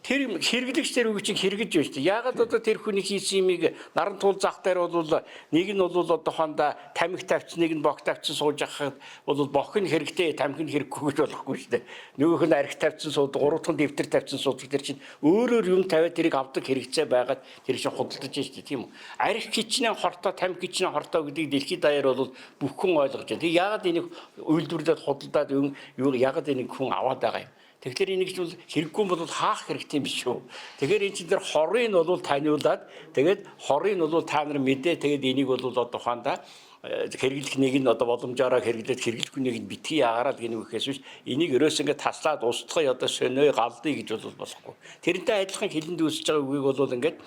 тэр хэрэглэгч тэр үг чинь хэрэгж байна шүү дээ. Яагаад одоо тэр хүний хийсэн юмыг наран туул зах дээр бол нэг нь бол одоо хонда тамхи тавьчихсан, нэг нь бог тавьчихсан сууж байхад бол бог нь хэрэгтэй, тамхи нь хэрэггүй гэж болохгүй шүү дээ. Нөгөөх нь арх тавьчихсан суудаг, гурав дахь нь дэвтэр тавьчихсан суудаг. Тэр чинь өөрөөр юм тавиад тэрийг авдаг хэрэгцээ байгаад тэр чинь худалдаж байна шүү дээ, тийм үү? Арх хичнээн хортой, тамхи хичнээн хортой гэдгийг дэлхийд даяар бол бүх хүн ойлгож байна. Тэг яагаад энийг үйлдвэрлээд худалдаад юу яагаад энийг хүн аваад байгаа юм? Тэгэхээр энийг ч бол хэрэггүй бол хаах хэрэгтэй юм биш үү? Тэгэхээр энэ чинь тэр хорыг нь бол таниулаад тэгээд хорыг нь бол та нар мэдээ тэгээд энийг бол одоо ухаандаа хэрэглэх нэг нь одоо боломжоороо хэрэглээд хэрэглэхгүй нэг нь битгий ягараад гэнэ үхээс биш энийг ерөөс ингээд таслаад устгах одоо сонио галдъя гэж бол болохгүй. Тэрнтэй адилхан хилэнд үүсэж байгаа үгийг бол ингээд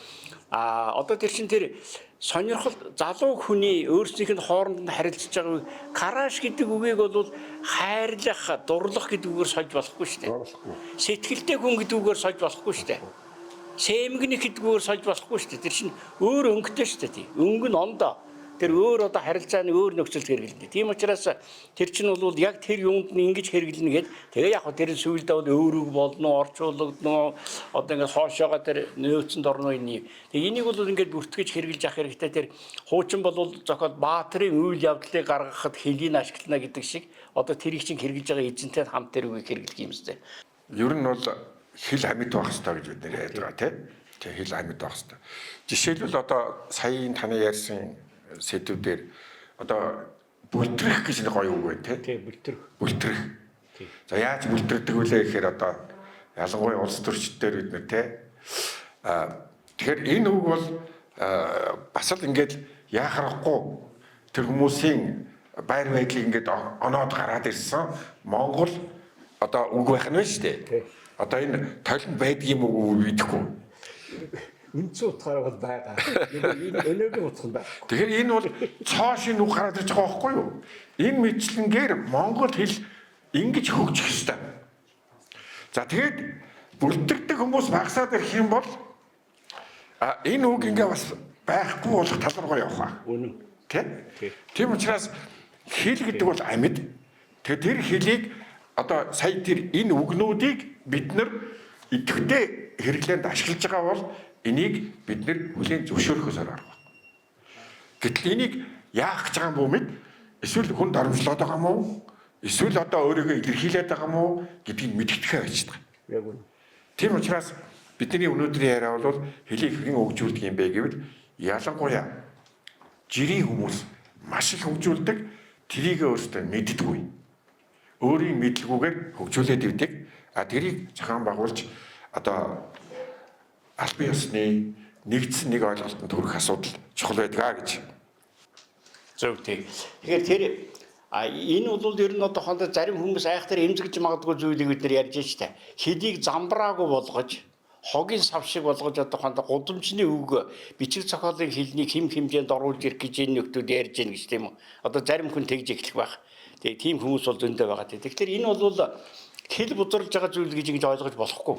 одоо тэр чинь тэр сонирхол залуу хүний өөрсдийнх нь хооронд нь харилцаж байгаа караш гэдэг үгийг бол хайрлах, дурлах гэдэг үгээр сольж болохгүй шүү дээ. Сэтгэлтэй хүн гэдэг үгээр сольж болохгүй шүү дээ. Сэмгэнэх гэдэг үгээр сольж болохгүй шүү дээ. Тэр чинь өөр өнгөтэй шүү дээ. Өнгө нь ондоо. Тэр өөр одоо харилцааны өөр нөхцөлд хэрэглэнэ. Тийм учраас тэр чинь бол яг тэр юмд нь ингэж хэрэглэнэ гэд тэгээ яг тэр сүүлдээ бол өөр үг болно, орчуулагдно, одоо ингээд хоошоогоо тэр нөөцөнд орно энэ. Тэгээ энийг бол ингээд бүртгэж хэрэглэж авах хэрэгтэй. Тэр хуучин бол зохиол Баатрын үйл явдлыг гаргахад хэлийг ашиглана гэдэг шиг одоо тэрийг чинь хэрэглэж байгаа эзэнтэй хамт тэр үгийг хэрэглэх юм зү. Ер нь бол хэл амьд байх ёстой гэж бид нэр ярьж байгаа тийм. Тэг хэл амьд байх ёстой. Жишээлбэл одоо саяын таны ярьсан сэдвүүдээр одоо бүлтрэх гэж нэг гоё үг байна тийм. Тийм, бүлтрэх. Бүлтрэх. За яаж бүлтрдэг вүлээ гэхээр одоо ялангуяа улс төрчддөр бид нэр тийм. Тэгэхээр энэ үг бол бас л ингээд яхахгүй тэр хүмүүсийн байр байдлыг ингээд оноод гараад ирсэн Монгол одоо үг байх нь шүү дээ. Одоо энэ толинд байдгийн юм уу мэдэхгүй. Үндсэн утгаараа бол байгаа. Энэ өнөөгийн утга нь байхгүй. Тэгэхээр энэ бол цоо шинэ үг гараад ирж байгаа байхгүй юу? Энэ мэтлэнгээр монгол хэл ингэж хөгжих ёстой. За тэгээд бүлтгэдэг хүмүүс багасаад ирэх юм бол энэ үг ингээ бас байхгүй болох тал руугаа явах ба. Үнэн. Тэ? Тийм учраас хэл гэдэг бол амьд. Тэгээд тэр хэлийг одоо сая тэр энэ үгнүүдийг бид нар идэвхтэй хэрэглээнд ашиглаж байгаа бол энийг бид нэр хүлээн зөвшөөрөхөөс арга байхгүй. Гэтэл энийг яах гэж байгаа юм бүү мэд эсвэл хүн дарамтлаад байгаа юм уу? Эсвэл одоо өөрийгөө илэрхийлээд байгаа юм уу гэдгийг мэддэхээ байж байгаа. Яг үнэ. Тийм учраас бидний өнөөдрийн яриа бол хэлийг хэн хөгжүүлдэг юм бэ гэвэл ялангуяа жирийн хүмүүс маш их хөгжүүлдэг, тэрийг өөрсдөө мэддэггүй. Өөрийн мэдлгүүгээр хөгжүүлээд ирдэг. А тэрийг зохион байгуулж одоо албан ёсны нэгдсэн нэг ойлголтод хүрэх асуудал чухал байдаг гэж. Зөв тий. Тэгэхээр тэр энэ бол ер нь одоо хондоо зарим хүмүүс айхтар эмзэгж магадгүй зүйлийг бид нар ярьж штэ. Хэлийг замбраагүй болгож, хогийн сав шиг болгож одоо хондоо гудамжны үг бичиг зохиолын хэлнийг хэм хэмжээнд оруулж ирэх гэж энэ нөхдүүд ярьж гин гэж тийм үү. Одоо зарим хүн тэгж эхлэх байх. Тэгээ тийм хүмүүс бол зөндөө байгаа тий. Тэгэхээр энэ бол хэл бузарлаж байгаа зүйл гэж ингэж ойлгож болохгүй.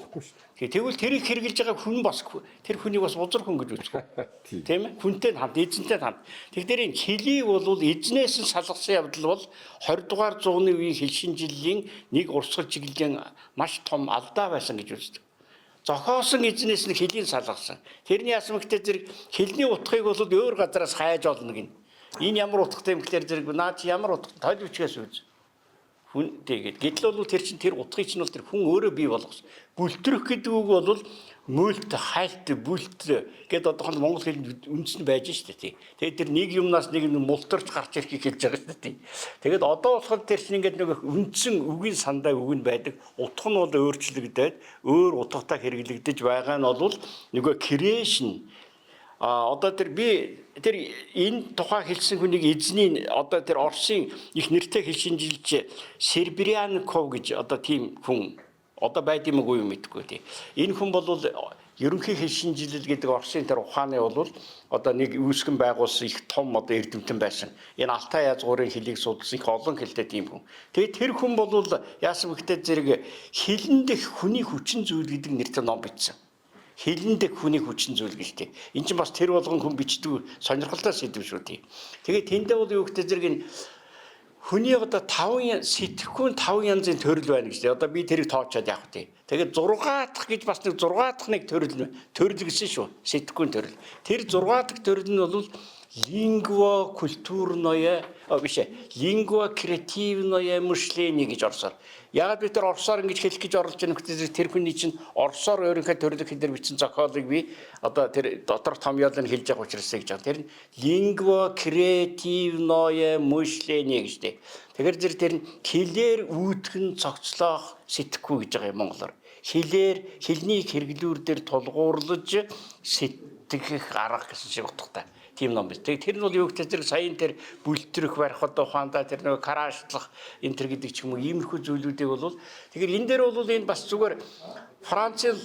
Тэгвэл тэрийг хэрэгжилж байгаа хүн бас тэр хүнийг бас бузар хүн гэж үзэх. Тийм ээ? Хүнтэй хамт, эзэнтэй хамт. Тэгэхээр энэ хэлийг бол эзнээс нь салгасан явдал бол 20 дугаар зууны үеийн хэл шинжиллийн нэг урсгал чиглэлийн маш том алдаа байсан гэж үздэг. Зохиосон эзнээс нь хэлийг салгасан. Тэрний яасан гэхтээ зэрэг хэлний утгыг бол өөр газараас хайж олно гин. Энэ ямар утгатай юм гэхлээр зэрэг наа чи ямар утга толь бичгээс үз. Хүн тэгээд гэтэл бол тэр чинь тэр утгыг чинь бол тэр хүн өөрөө бий болгосон. Бүлтрэх гэдэг үг бол мөлт, хальт, бүлт гэдээ одоохонд монгол хэлэнд үндэс нь байж штэ тий. Тэгээд тэр нэг юмнаас нэг юм мултарч гарч ирэхийг хэлж байгаа штэ тий. Тэгээд одоо болохоор тэр чинь ингээд нэг үндсэн үгийн сандаа үг нь байдаг. Утга нь бол өөрчлөгдөд, өөр утгатай хэрэглэгдэж байгаа нь бол нөгөө creation. А одоо тэр би тэр энэ тухай хэлсэн хүнийг эзний одоо тэр Оросын их нэртэй хэл шинжилж Сербрянков гэж одоо тийм хүн одоо байд юм уу юм мэдэхгүй тий. Энэ хүн бол ерөнхий хэл шинжилэл гэдэг Оросын тэр ухааны бол одоо нэг үүсгэн байгуулсан их том одоо эрдэмтэн байсан. Энэ Алтай язгуурын хэлийг судалсан их олон хэлтэй тийм хүн. Тэгээд тэр хүн бол яасан бэхтэй зэрэг хэлэн дэх хүний хүчин зүйл гэдэг нэртэй ном бичсэн. Хэлэн дэх хүний хүчин зүйл гэж тий. Энд чинь бас тэр болгон хүн бичдэг сонирхолтой сэдв шүү тий. Тэгээд тэндээ бол юу гэхтэй зэрэг энэ хүний одоо 5 сэтгхүүн 5 янзын төрөл байна гэж. Одоо би тэрийг тоочоод явах тий. Тэгээд 6 дахь гэж бас нэг 6 дахь нэг төрөл төрөл гэсэн шүү. Сэтгхүүн төрөл. Тэр 6 дахь төрөл нь бол лингва культурное биш ээ. Лингва креативное мышление гэж орсоор. Ягаад би тэр орсоор ингэж хэлэх гэж оролж байгаа нөхцөл тэр хүний чинь орсоор өөрийнхөө төрлөх хэлээр бичсэн зохиолыг би одоо тэр дотор томьёолыг хэлж байгаа учраас гэж байгаа. Тэр нь лингва креативное мышление гэж дээ. Тэгэхээр зэрэг тэр нь хэлээр үүтгэн цогцлоох сэтгэхүй гэж байгаа юм монголоор. Хэлээр хэлний хэрэглүүр дээр тулгуурлаж сэтгэх арга гэсэн шиг утгатай. Тийм ном биз. Тэр нь бол юу гэхээр зэрэг саяын тэр бүлтрэх барих одоо ухаандаа тэр нөгөө караашлах энэ төр гэдэг ч юм уу иймэрхүү зүйлүүдийг бол тэгэхээр энэ дээр бол энэ бас зүгээр Францын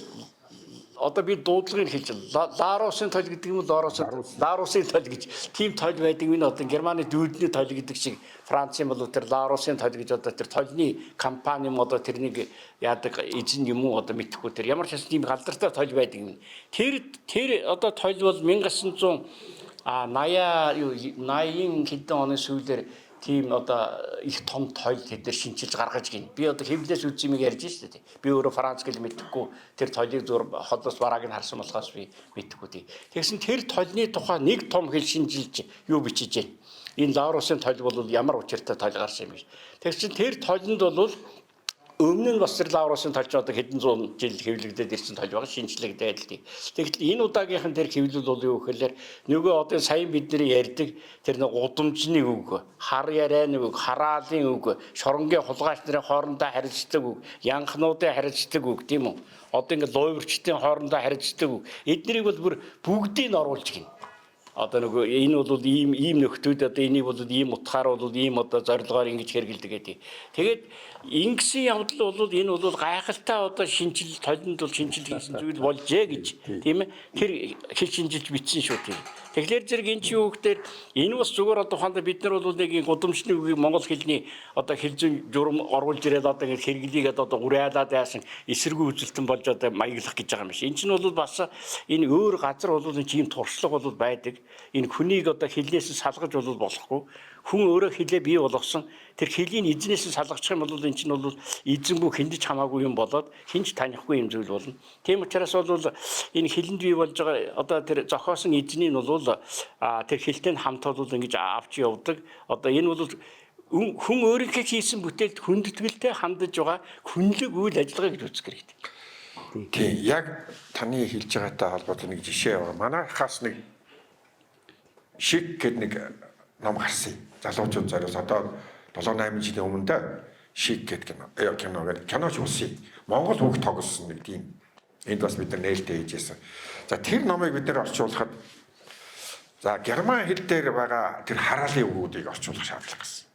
одоо би дуудлагыг хэлж Ларусын толь гэдэг юм уу Ларусын толь гэж тийм толь байдаг энэ одоо Германы дүүдний толь гэдэг шиг Францын бол тэр Ларусын толь гэж одоо тэр толны компани юм одоо тэрнийг яадаг эзэн юм уу одоо мэдэхгүй тэр ямар ч тийм алдартай толь байдаг юм. Тэр тэр одоо толь бол 1900 80 хэдэн оны сүүлээр тийм одоо их том тойл тэд нар шинчилж гаргаж гин. Би одоо хэвлээс үзсэн юм ярьж штэ тий. Би өөрөө франц хэл мэдэхгүй тэр тойлыг зур холоос барааг нь харсан болохоос би мэдэхгүй тий. Тэгсэн тэр толны тухай нэг том хэл шинжилж юу бичиж гин. Энэ Лаурусын тойл бол ямар учиртай тойл гарсан юм бэ? Тэгсэн тэр тойлонд бол өмнө нь бас тэр Лаврусын толч одоо хэдэн зуун жил хэвлэгдээд ирсэн толь байгаа шинжлэгдээд л тий. Тэгэхдээ энэ удаагийнх нь тэр хэвлэл бол юу гэхээр нөгөө одоо саяхан бидний ярьдаг тэр нэг удамжны үг, хар ярианы үг, хараалын үг, шоронгийн хулгайч нарын хоорондоо харилцдаг үг, янхнуудын харилцдаг үг тийм үү? Одоо ингээд луйварчдын хоорондоо харилцдаг үг. Эднэрийг бол бүр бүгдийг нь оруулж гин. Одоо нөгөө энэ бол ийм ийм нөхдүүд одоо энийг бол ийм утгаар бол ийм одоо зорилгоор ингэж хэрэгэлдэг гэдэг. Тэгээд ингэсэн явдал бол энэ бол гайхалтай одоо шинжил толинд бол шинжил хийсэн зүйл болжээ гэж тийм ээ. Тэр хэл шинжилж бичсэн шүү тийм. Тэгэхээр зэрэг энэ чинь юу гэхээр энэ бас зүгээр одоо ухаандаа бид нар бол нэг гудамжны үгийг монгол хэлний одоо хэл зүйн журам оруулж ирээд одоо ингэ хэрэглийгээд одоо уриалаад яасан эсэргүү үзэлтэн болж одоо маяглах гэж байгаа юм биш. Энэ чинь бол бас энэ өөр газар бол энэ ийм туршлага бол байдаг. Энэ хүнийг одоо хэлнээс нь салгаж бол болохгүй. Хүн өөрөө хэлээ бий болгосон тэр хэлийн эзнээс нь салгачих юм бол энэ чинь бол эзэнгүй хиндэж хамаагүй юм болоод хинч танихгүй юм зүйл болно. Тийм учраас бол энэ хэлэнд бий болж байгаа одоо тэр зохиосон эзний нь бол тэр хэлтэй нь хамт бол ингэж авч явдаг. Одоо энэ бол хүн өөрийнхөө хийсэн бүтээлд хүндэтгэлтэй хандаж байгаа хүнлэг үйл ажиллагаа гэж үзэх хэрэгтэй. Тийм, яг таны хэлж байгаатай холбоотой нэг жишээ байгаа. Манайхаас нэг шик гэдэг нэг ном гарсан. Залуучууд зориулсан. Одоо 7 8 жилийн өмнө дэ шик гэдэг кино кино гэдэг киноч болсон юм. Монгол хүүхд тоглосон нэг тийм. Энд бас бид нар нээлттэй хийжсэн. За тэр номыг бид нар орчуулахад за герман хэл дээр байгаа тэр хараалын үгүүдийг орчуулах шаардлага гарсан.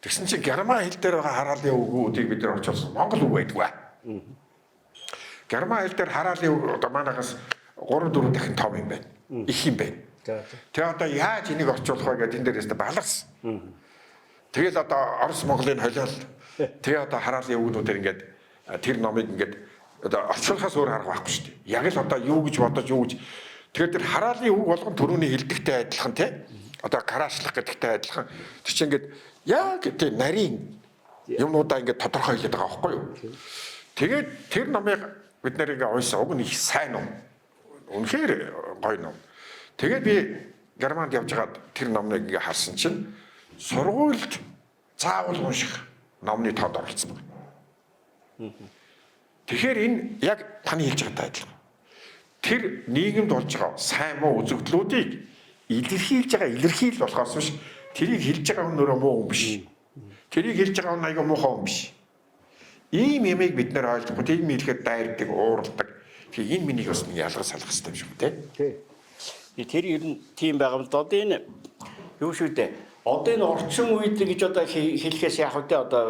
Тэгсэн чинь герман хэл дээр байгаа хараалын үгүүдийг бид нар орчуулсан. Монгол үг байдгүй. Герман хэл дээр хараалын үг одоо манайхаас 3 4 дахин том юм байна. Их юм байна. Тэгээ одоо яаж энийг орчуулах вэ гэдэг энэ дээрээс баларсан. Тэгэл одоо Орос Монголыг холиол тэгээ одоо хараалын үгнүүдээр ингээд тэр номыг ингээд одоо орчуулахаас өөр арга байхгүй шүү дээ. Яг л одоо юу гэж бодож юу гэж тэгэхээр тэр хараалын үг болгон түрүүний хэлдэгтэй адилхан тий. Одоо караашлах гэдэгтэй адилхан. Тэр чинь ингээд яг тий нарийн юмнуудаа ингээд тодорхой хэлээд байгаа байхгүй юу? Тэгээд тэр номыг Бид нарыг уншсан уг нь их сайн ном. Үнэхээр гоё ном. Тэгээд би Германд явж байгаад тэр номныг ингээ харсан чинь сургуульд заавал унших номны тоонд оролцсон байна. Тэгэхээр энэ яг таны хэлж байгаатай адилхан. Тэр нийгэмд болж байгаа сайн муу үзэгдлүүдийг илэрхийлж байгаа илэрхийлэл болохоос биш тэрийг хэлж байгаа хүн өөрөө муу хүн биш. Тэрийг хэлж байгаа хүн аяга муухай хүн биш. Ийм ямыг бид нэр ойлгохгүй, тийм хэлэхэд дайрдаг, уурладаг. Тэгэхээр энэ миний бас нэг ялгаж салах хэрэгтэй юм шиг үү те. Тий. Тэр ер нь тийм байгаа юм. Одоо энэ юу шүү дээ. Одоо энэ орчин үед гэж одоо хэлэхээс яах вэ? Одоо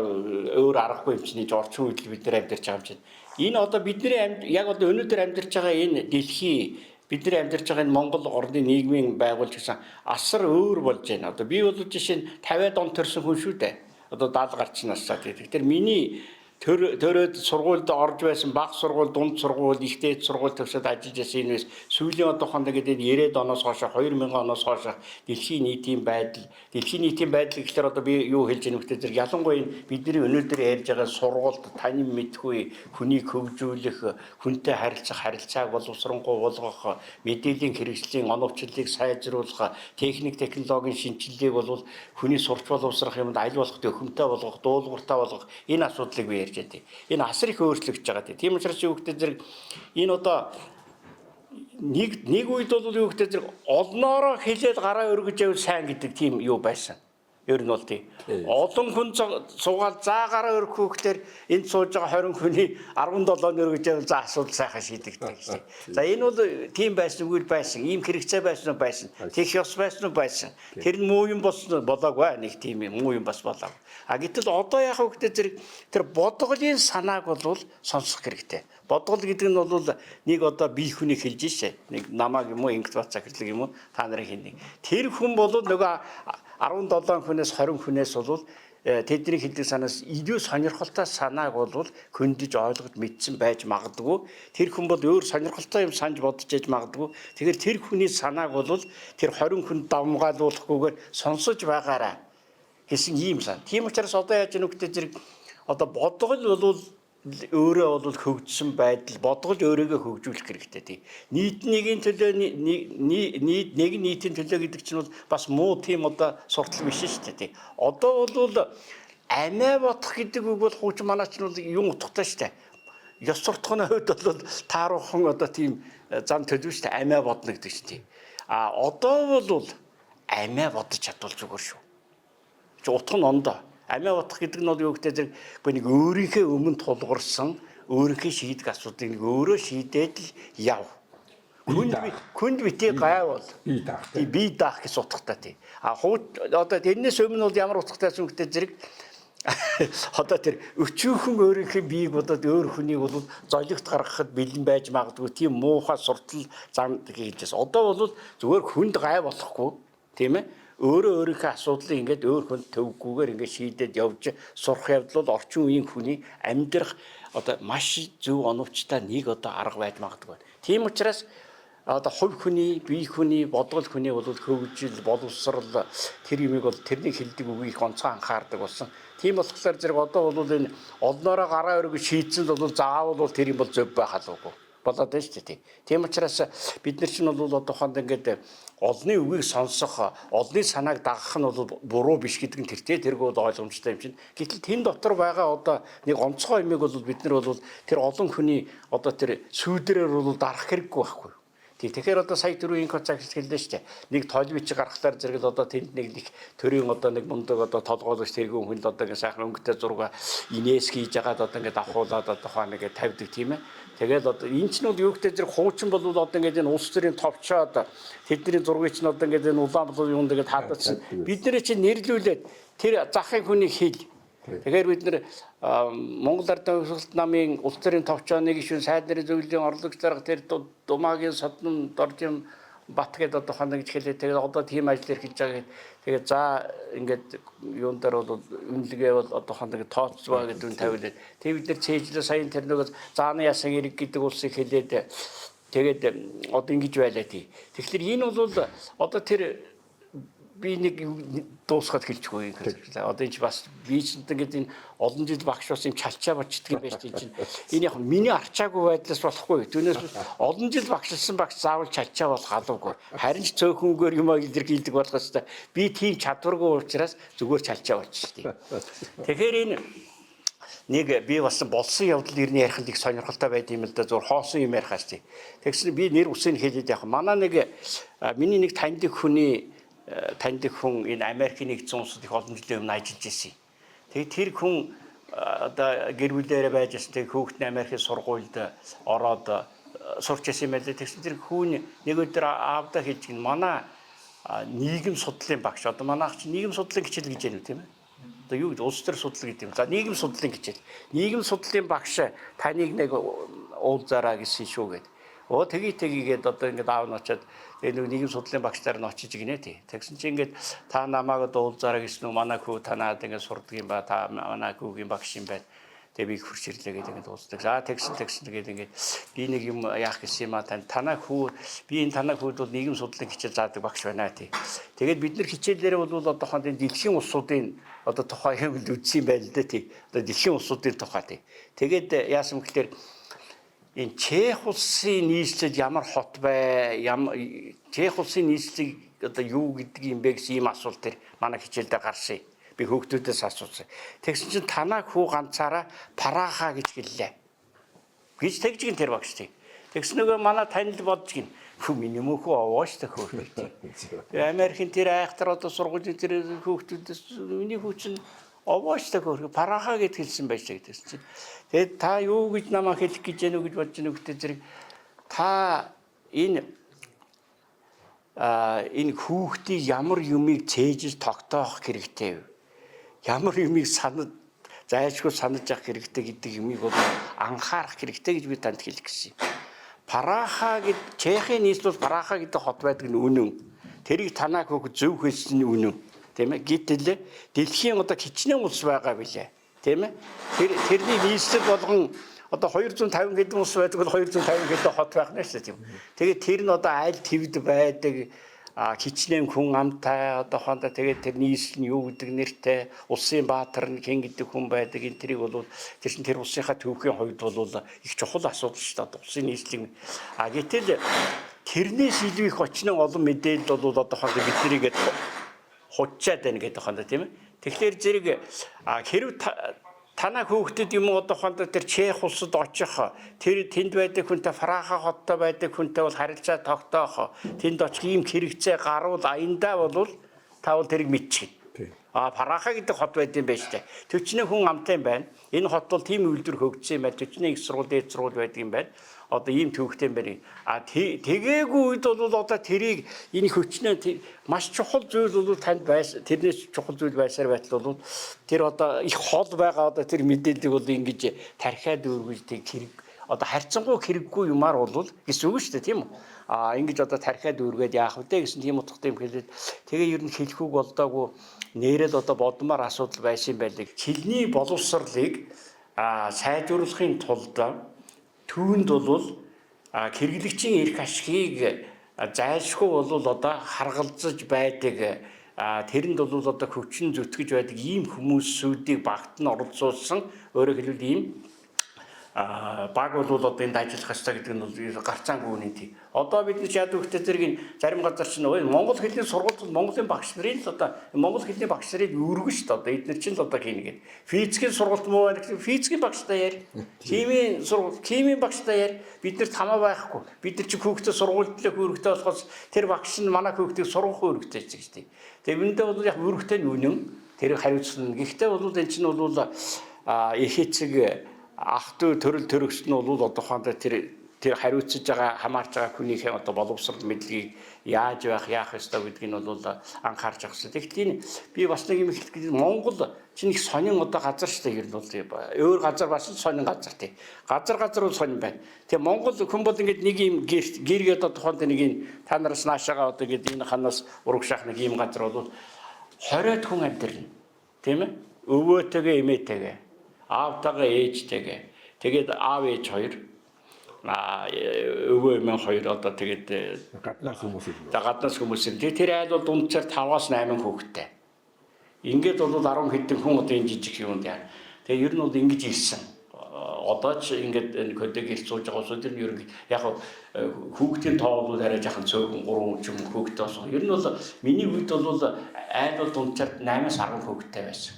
өөр аргагүй юм чинь орчин үед бид нар амьдарч байгаа юм чинь. Энэ одоо бидний яг одоо өнөөдөр амьдарч байгаа энэ дэлхий, бид нар амьдарч байгаа энэ Монгол орны нийгмийн байгуулж гэсэн асар өөр болж байна. Одоо би бол жишээ нь 50-ад он төрсэн хүн шүү дээ. Одоо 70 гарч насаа. Тэгэхээр миний төрөөд сургуульд орж байсан баг сургууль, дунд сургууль, их дээд сургууль төгсөөд ажиллаж байсан энэ сүүлийн одоо хонд гэдэг 90-ад оноос хойш 2000 оноос хойш дэлхийн нийтийн байдал, дэлхийн нийтийн байдал гэхлээр одоо би юу хэлж байгаа нөхдөд зэрэг ялангуяа энэ бидний өнөөдөр ярьж байгаа сургуульд танин мэдхгүй хүнийг хөгжүүлэх, хүнтэй харилцах, харилцааг боловсронгуй болгох, мэдээллийн хэрэгслийн оновчлолыг сайжруулах, техник технологийн шинэчлэлийг бол хүний сурч боловсрох юмд аль болох төхөмтэй болгох, дуулууртай болгох энэ асуудлыг би ярьж байгаа. Энэ асар их өөрчлөгдөж байгаа. Тийм учраас юу гэдэг зэрэг энэ одоо нэг үед бол юу гэдэг зэрэг олноороо хилээд гараа өргөж явал сайн гэдэг тийм юу байсан. Ер нь бол тийм. Олон хүн суугаал за гараа өргөх хүүхдээр энд сууж байгаа 20 хүний 17 нь өргөж явал за асуудал сайхан шийдэгдэх гэж. За энэ бол тийм байсан үйл байсан, ийм хэрэгцээ байсан уу байсан, тех ёс байсан уу байсан. Тэр нь муу юм болсон болоогүй нэг тийм муу юм бас болоогүй. А гэтэл одоо яах вэ гэдэг зэрэг тэр бодголын санааг бол сонсох хэрэгтэй. Бодгол гэдэг нь бол нэг одоо бие хүнийг хэлж шээ. Нэг намааг юм уу, Ингэт бат захирлаг юм уу, та нарын хин нэг. Тэр хүн бол нөгөө 17 хүнээс 20 хүнээс бол тэдний хэлдэг санаас илүү сонирхолтой санааг бол хөндөж ойлгож мэдсэн байж магадгүй. Тэр хүн бол өөр сонирхолтой юм санаж бодож яж магадгүй. Тэгэхээр тэр хүний санааг бол тэр 20 хүн давмгаалуулахгүйгээр сонсож байгаарай гэсэн ийм сан. Тийм учраас одоо яаж нүгтэй зэрэг одоо бодгол бол өөрөө бол хөгжсөн байдал, бодгол өөрийгөө хөгжүүлэх хэрэгтэй тий. Нийт нэгийн төлөө нийт нэг нийтийн төлөө гэдэг чинь бол бас муу тийм одоо суртал биш шүү дээ тий. Одоо бол амиа бодох гэдэг үг бол хуучин манай чинь бол юм утгатай шүү дээ. Ёс суртахууны хувьд бол тааруухан одоо тийм зам төлөв шүү дээ. Амиа бодно гэдэг чинь тий. А одоо бол амиа бодож чадвал зүгээр шүү. Чи утга нь ондоо. Амиа бодох гэдэг нь бол юу гэдэг зэрэг нэг өөрийнхөө өмнө тулгуурсан, өөрийнхөө шийдэх асуудлыг нэг өөрөө шийдээд л яв. Хүнд бити гай бол бие даах. Бие даах гэсэн утгатай тий. А одоо тэрнээс өмнө бол ямар утгатай байсан гэдэг зэрэг одоо тэр өчүүхэн өөрийнхөө биеийг бодоод өөр хүнийг бол золигт гаргахад бэлэн байж магадгүй тийм муухай суртал зам гэж хэлсэн. Одоо бол зүгээр хүнд гай болохгүй тийм ээ. Өөрөө өөрийнхөө асуудлыг ингээд өөр хүнд төвгүйгээр ингээд шийдээд явж сурах явдал бол орчин үеийн хүний амьдрах одоо маш зөв оновчтой нэг одоо арга байж магадгүй. Тийм учраас одоо хувь хүний, бие хүний, бодгол хүний бол хөгжил, боловсрал тэр юмыг бол тэрний хэлдэг үгийг онцгой анхаардаг болсон. Тийм болохоор зэрэг одоо бол энэ олноороо гараа өргөж шийдсэн бол заавал бол тэр юм бол зөв байх албагүй болоод байна шүү дээ. Тийм учраас бид нар чинь бол одоо хонд ингээд олонний үгийг сонсох, олонний санааг дагах нь бол буруу биш гэдэг нь тэртээ тэргүй бол ойлгомжтой юм чинь. Гэтэл тэн дотор байгаа одоо нэг онцгой юмыг бол бид нар бол тэр олон хүний одоо тэр сүйдрээр бол дарах хэрэггүй байхгүй. Тэгэхээр одоо сая түрүү инко цагт хэллээ шүү дээ. Нэг толь бичиг гаргахлаар зэрэг л одоо тэнд нэг их төрийн одоо нэг мундаг одоо толгойлогч тэргүүн хүн л одоо ингээ сайхан өнгөтэй зураг инээс хийж агаад одоо ингээ давхуулаад одоо хаана ингээ тавьдаг тийм ээ. Тэгэл одоо энэ ч нь бол юу гэдэг зэрэг хуучин бол одоо ингээ энэ улс төрийн товчоод тэдний зургийг чинь одоо ингээ энэ Улаанбаатар юунд ингээ хаадсан. Бид нэр чинь нэрлүүлээд тэр захын хүний хэл. Тэгэхээр бид нэр Монгол Ардын Хувьсгалт намын улс төрийн товчооны гишүүн сайд нарын зөвлөлийн орлогч дарга тэр Думаагийн Содон Доржин Бат гэдэг одоо хоног гэж хэлээ. Тэгээд одоо тийм ажил эрхэлж байгаа. Тэгээд за ингээд юун дээр бол үнэлгээ бол одоо хоног тооцваа гэдэг нь тавилаад. Тэгээд бид нэр цээжлээ саяын тэр нөгөө зааны ясан эрэг гэдэг улсыг хэлээд тэгээд одоо ингэж байлаа тий. Тэгэхээр энэ бол одоо тэр Би нэг дуусгаад хэлчихгүй юм. Одоо энэ чи бас би ч ингээд энэ олон жил багш бас юм чалчаа болчдөг юм байж чинь. Энэ яг миний арчаагүй байдлаас болохгүй. Түүнээс олон жил багшлсан багш заавал чалчаа болох алуугүй. Харин ч цөөхөнгөөр юм илэрхийлдэг болох хэвээр. Би тийм чадваргүй учраас зүгээр чалчаа болчихдیں۔ Тэгэхээр энэ нэг би бас болсон явдал нэрний ярих нь их сонирхолтой байд юм л да, зур хоосон юм ярихаас тий. Тэгсэн би нэр үсийг хэлээд явах. Манай нэг миний нэг таньдаг хүний таньдаг хүн энэ Америкийн нэгдсэн улсад их олон жилийн өмнө ажиллаж ирсэн. Тэгээд тэр хүн одоо гэр бүлээрээ байж байсан. Тэгээд хүүхэд нь Америкийн сургуульд ороод сурч ирсэн юм байлээ. Тэгсэн тэр хүн нэг өдөр аавдаа хэлж гин манай нийгэм судлалын багш, одоо манайх чи нийгэм судлалын хичээл гэж яана тийм ээ. Одоо юу гэж улс төр судлал гэдэг юм. За, нийгэм судлалын хичээл. Нийгэм судлалын багш таныг нэг уулзаараа гэсэн шүү гэд. Оо, тгий тгийгээд одоо ингээд аав нь очиод тэгээ нэг нийгэм судлалын багшдаар нь очиж гинэ тий. Тэгсэн чинь ингээд та намайг одоо уулзаараа гэсэн үү, манай хүү танаад ингээд сурдаг юм ба, та манай хүүгийн багш юм байна. Тэгээ би хурц ирлээ гэдэг ингээд уулздаг. За, тэгсэн тэгсэн гэдэг ингээд би нэг юм яах гэсэн юм а, тань танаа хүү, би энэ танаа хүүд бол нийгэм судлалын хичээл заадаг багш байна тий. Тэгээд бид нар хичээлээрээ бол одоохонд энэ дэлхийн улсуудын одоо тухай юм л үзсэн юм байна л да тий. Одоо дэлхийн улсуудын тухай тий. Тэгээд яасан гэхээр энэ Чех улсын нийслэл ямар хот бай, Чех улсын нийслэлийг одоо юу гэдэг юм бэ гэсэн ийм асуулт төр манай хичээлдээ гарсан. Би хүүхдүүдээс асуусан. Тэгсэн чинь танаа хүү ганцаараа Праха гэж хэллээ. Гэж тэгж гин тэр багш тий. Тэгсэн нөгөө манай танил бодж гин. Хүү, миний мөхөө овоо ш төхөө тий. Тэгээ Америкийн тэр айхтар одоо сургуулийн тэр хүүхдүүдээс миний хүү чинь овоо ш төхөө Праха гэд хэлсэн байж гэсэн чинь. Тэгээд та юу гэж намаа хэлэх гэж яах вэ гэж бодож нүгтэй зэрэг та энэ энэ хүүхдийг ямар юмыг цээжиж тогтоох хэрэгтэй вэ? Ямар юмыг санаж зайлшгүй санаж авах хэрэгтэй гэдэг юмыг бол анхаарах хэрэгтэй гэж би танд хэлэх гэсэн юм. Праха гэд Чехийн нийслэл бол Праха гэдэг хот байдаг нь үнэн. Тэрийг танаа хүүхэд зөв хэлсэн нь үнэн. Тийм ээ. Гэтэл дэлхийн одоо хичнээн улс байгаа билээ. Тийм ээ. Тэрний нийслэл болгон одоо 250 хэдэн улс байдаг бол 250 хэдэн хот байх нь шүү дээ, тийм. Тэгээд тэр нь одоо аль твд байдаг, хичнээн хүн амтай одоо хондоо тэгээд тэр нийслэл нь юу гэдэг нэртэй, улсын баатар нь хэн гэдэг хүн байдаг, энэ тэрийг бол тэр чинь тэр улсынхаа төвхийн хувьд бол их чухал асуудал шүү дээ, улсын нийслэлийн. Гэтэл тэрнээс илүү их очноо олон мэдээлэл бол одоо хондоо бид нарыг худчаад байна гэдэг хондоо, тийм ээ. Тэгэхээр зэрэг хэрв танаа хүүхдэд юм одоо хондоо тэр Чех улсад очих, тэр тэнд байдаг хүнтэй, Праха хоттой байдаг хүнтэй бол харилцаа тогтоох, тэнд очих ийм хэрэгцээ гарвал аяндаа бол та бол тэрийг мэдчихнэ. Праха гэдэг хот байд юм байна шүү дээ. Төчнөө хүн амтай юм байна. Энэ хот бол тийм үйлдвэр хөгжсөн юм байна. Төчнөө их сургууль, дээд сургууль байдаг юм байна. Одоо ийм төвхтэй юм байна. Тэгээгүй үед бол одоо тэрийг энэ хүчнээ маш чухал зүйл бол танд байсан. Тэрнээс чухал зүйл байсаар байтал бол тэр одоо их хол байгаа одоо тэр мэдээллийг бол ингэж тархиад өргөж тэг хэрэг одоо харьцангуй хэрэггүй юмар бол гэсэн үг шүү дээ, тийм үү? Ингэж одоо тархиад өргөөд яах вэ гэсэн тийм утгатай юм хэлээд тэгээ ер нь хэлэх үг болдоогүй нэрэл одоо бодмоор асуудал байсан юм байлыг. Хэлний боловсролыг сайжруулахын тулд түүнд бол хэрэглэгчийн эрх ашигыг зайлшгүй бол одоо харгалзаж байдаг, тэрэнд бол одоо хүчин зүтгэж байдаг ийм хүмүүсүүдийг багт нь оролцуулсан, өөрөөр хэлбэл ийм баг бол одоо энд ажиллах ёстой гэдэг нь бол гарцаангүй үнэн тий. Одоо бид нар яадаг вөхтэй зэрэг энэ зарим газар чинь монгол хэлний сургуульд Монголын багш нарын л одоо монгол хэлний багш нарыг өргөн шүү дээ. Одоо эдгээр чинь л одоо хийнэ гэдэг. Физикийн сургуульд муу байна гэхэл физикийн багштай яар. Химийн сургууль, химийн багштай яар. Бид нар хамаа байхгүй. Бид нар чи хүүхдээ сургуульд л үүрэгтэй болохоос тэр багш нь манай хүүхдийг сургах үүрэгтэй ч гэж тий. Тэгээ үүндээ бол яг үүрэгтэй нь үнэн. Тэр хариуцлага нь. Гэхдээ бол энэ чинь бол их эцэг ах トゥ төрөл төрөгс нь бол одоохондоо тэр хариуцж байгаа, хамаарч байгаа хүнийхээ одоо боловсрол мэдлэгийг яаж байх, яах ёстой гэдгийг нь бол анхаарч авах хэрэгтэй. Тэгэхдээ энэ би бас нэг юм хэлэх гэдэг, Монгол чинь их сонин одоо газар шүү дээ, ер нь бол өөр газар бас сонин газар тий. Газар газар бол сонин байна. Тэгээ Монгол хүн бол ингээд нэг юм гэргээд одоо тухайд нэг юм та нараас наашаага одоо ингээд энэ ханаас урагшаах нэг юм газар бол 20-од хүн амьдарна. Тийм ээ? Өвөөтэйгээ эмээтэйгээ, аавтайгаа ээжтэйгээ. Тэгээд аав ээж хоёр. Өвөө эмээ хоёр одоо тэгээд гаднаас хүмүүс ирнэ. За гаднаас хүмүүс ирнэ. Тэгээд тэр айл бол дунджаар 5-аас 8 хүүхэдтэй. Ингээд бол 10 хэдэн хүн одоо энэ жижиг юмд яа. Тэгээд ер нь бол ингэж ирсэн. Одоо ч ингээд энэ кодог ирч сууж байгаа улсууд нь ер нь яг хүүхдийн тоо бол арай жаахан цөөхөн 3 ч юм хүүхдтэй болсон. Ер нь бол миний үед бол айл бол дунджаар 8-аас 10 хүүхдтэй байсан.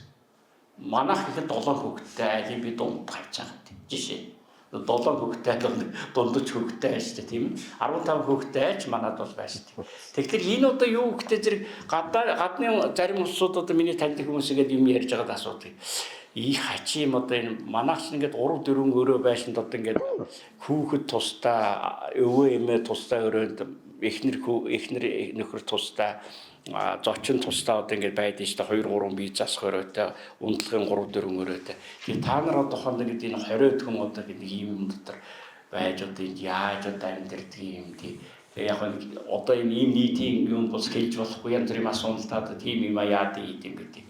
Манайх ихэд 7 хүүхдтэй айлын би дунд тавьж байгаа юм. Жишээ. 7 хүүхдтэй бол дундаж хүүхдтэй байж тээ, тийм ээ. 15 хүүхдтэй айч манад бол байж тээ. Тэгэхээр энэ одоо юу гэхтэй зэрэг гадны зарим улсууд одоо миний таньдаг хүмүүс ингээд юм ярьж байгаад асуудаг. Их хачи юм одоо энэ манайх ч ингээд 3 4 өрөө байшинд одоо ингээд хүүхэд тусдаа, өвөө эмээ тусдаа өрөөнд, эхнэр нөхөр тусдаа, зочин тусдаа одоо ингээд байдаг шүү дээ. 2 3 бие засах өрөөтэй, унтлагын 3 4 өрөөтэй. Тэгээ та нар одоо хонд ингээд энэ 20 хүн одоо нэг ийм юм дотор байж одоо энд яаж одоо амьдэрдэг юм тий. Тэгээ яг нэг одоо энэ ийм нийтийн юм бус хэлж болохгүй янз бүрийн асуудал та одоо тийм юм яа тийм гэдэг.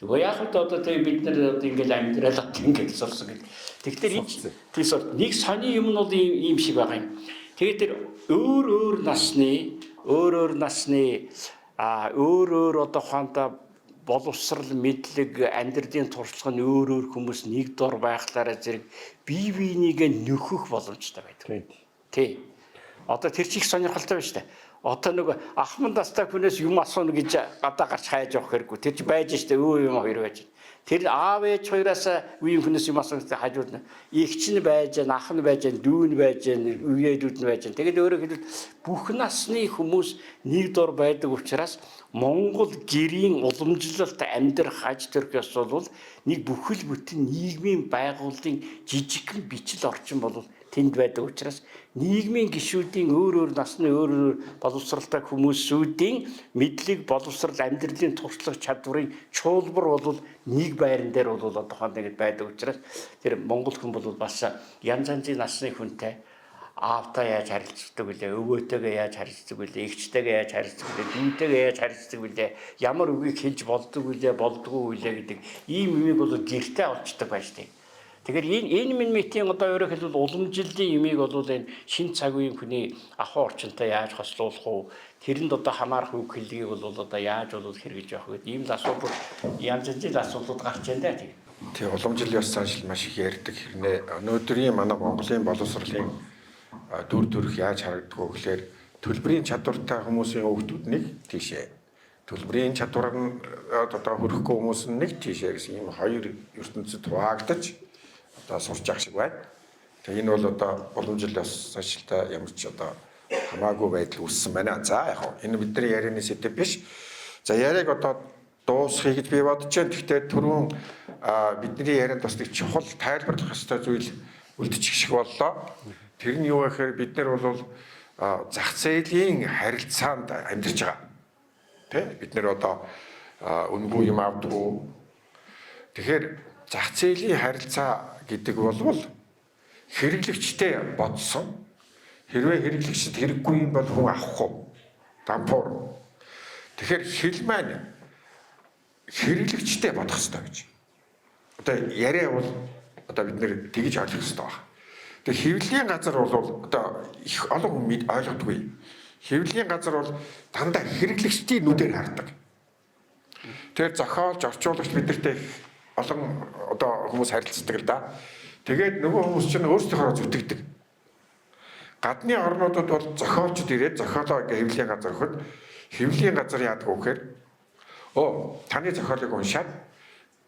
Тэгээ яг л одоо тэгээ бид нар одоо ингээд амьдрал одоо ингээд сурсан гэдэг. Тэгэхээр энэ тийм сорт нэг сони юм нь бол ийм шиг байгаа юм. Тэгээ тэр өөр өөр насны өөр өөр одоо ухаантай боловсрал мэдлэг амьдралын туршлага нь өөр өөр хүмүүс нэг дор байхлаараа зэрэг бие биенийгээ нөхөх боломжтой байдаг. Тий. Одоо тэр чих сонирхолтой байна шүү дээ. Одоо нөгөө ахман дастай хүнээс юм асууна гэж гадаа гарч хайж явах хэрэггүй. Тэр чи байж штэ өө юм хоёр байж. Тэр аав ээж хоёроос үеийн хүнээс юм асууна гэдэг хажууд нь эгч нь байж, ах нь байж, дүү нь байж, үеэлүүд нь байж. Тэгээд өөрөөр хэлбэл бүх насны хүмүүс нэг дор байдаг учраас Монгол гэрийн уламжлалт амьдрах аж төрх ёс бол нэг бүхэл бүтэн нийгмийн байгууллагын жижигхэн бичил орчин бол тэнд байдаг учраас нийгмийн гишүүдийн өөр өөр насны өөр өөр боловсралтай хүмүүсүүдийн мэдлэг, боловсрал, амьдралын туршлага, чадварын чуулбар бол нэг байран дээр бол одоо нэгд байдаг учраас тэр монгол хүн бол бас янз янзын насны хүнтэй аавтай яаж харилцдаг вүлээ, өвөөтэйгээ яаж харилцдаг вүлээ, эгчтэйгээ яаж харилцдаг вүлээ, дүүтэйгээ яаж харилцдаг вүлээ, ямар үгийг хэлж болдог вүлээ, болдгоо вүлээ гэдэг ийм юмыг бол гэртээ олчдаг байж тээ. Тэгэхээр энэ минь мэтийн одоо өөрөөр хэлбэл уламжлалын юмыг бол энэ шин цаг үеийн хүний ахуй орчинтой яаж хослуулах уу, тэрэнд одоо хамаарах үг хэллэгийг бол одоо яаж бол хэрэгжиж явах гэдэг ийм л асуудал янз янзын асуудлууд гарч байна даа. Тий, уламжлал ёс заншил маш их ярьдаг хэрнээ өнөөдрийн манай Монголын боловсролын дүр төрх яаж харагддаг вэ гэхээр төлбөрийн чадвартай хүмүүсийн хүүхдүүд нэг тийшээ, төлбөрийн чадвар нь одоо хөрөхгүй хүмүүс нь нэг тийшээ гэсэн ийм хоёр ертөнцид хуваагдаж одоо сурч явах шиг байна. Тэгээ энэ бол одоо уламжлал ёс заншилтай ямар ч одоо хамаагүй байдал үүссэн байна. За яг хөө энэ бидний ярианы сэдэв биш. За яриаг одоо дуусгая гэж би бодож байна. Гэхдээ түрүүн бидний ярианд бас нэг чухал тайлбарлах ёстой зүйл үлдчих шиг боллоо. Тэр нь юу гэхээр бид нар бол зах зээлийн харилцаанд амьдарч байгаа. Тэ? Бид нар одоо үнэгүй юм авдаггүй. Тэгэхээр зах зээлийн харилцаа гэдэг бол хэрэглэгчтэй бодсон. Хэрвээ хэрэглэгчд хэрэггүй юм бол хүн авахгүй. Дампуур. Тэгэхээр хэл маань хэрэглэгчтэй бодох ёстой гэж. Одоо яриа бол одоо бид нэр тэгж ойлгох ёстой байна. Тэгээ хэвлэлийн газар бол одоо их олон хүн ойлгодгүй. Хэвлэлийн газар бол дандаа хэрэглэгчдийн нүдээр хардаг. Тэгэхээр зохиолч, орчуулагч бидэртэй олон одоо хүмүүс харилцдаг л да. Тэгээд нөгөө хүмүүс чинь өөрсдийнхөө зүтгэдэг. Гадны орнуудад бол зохиолчд ирээд зохиолоо ингээ хэвлэлийн газар өгөхөд хэвлэлийн газар яадаг вэ гэхээр таны зохиолыг уншаад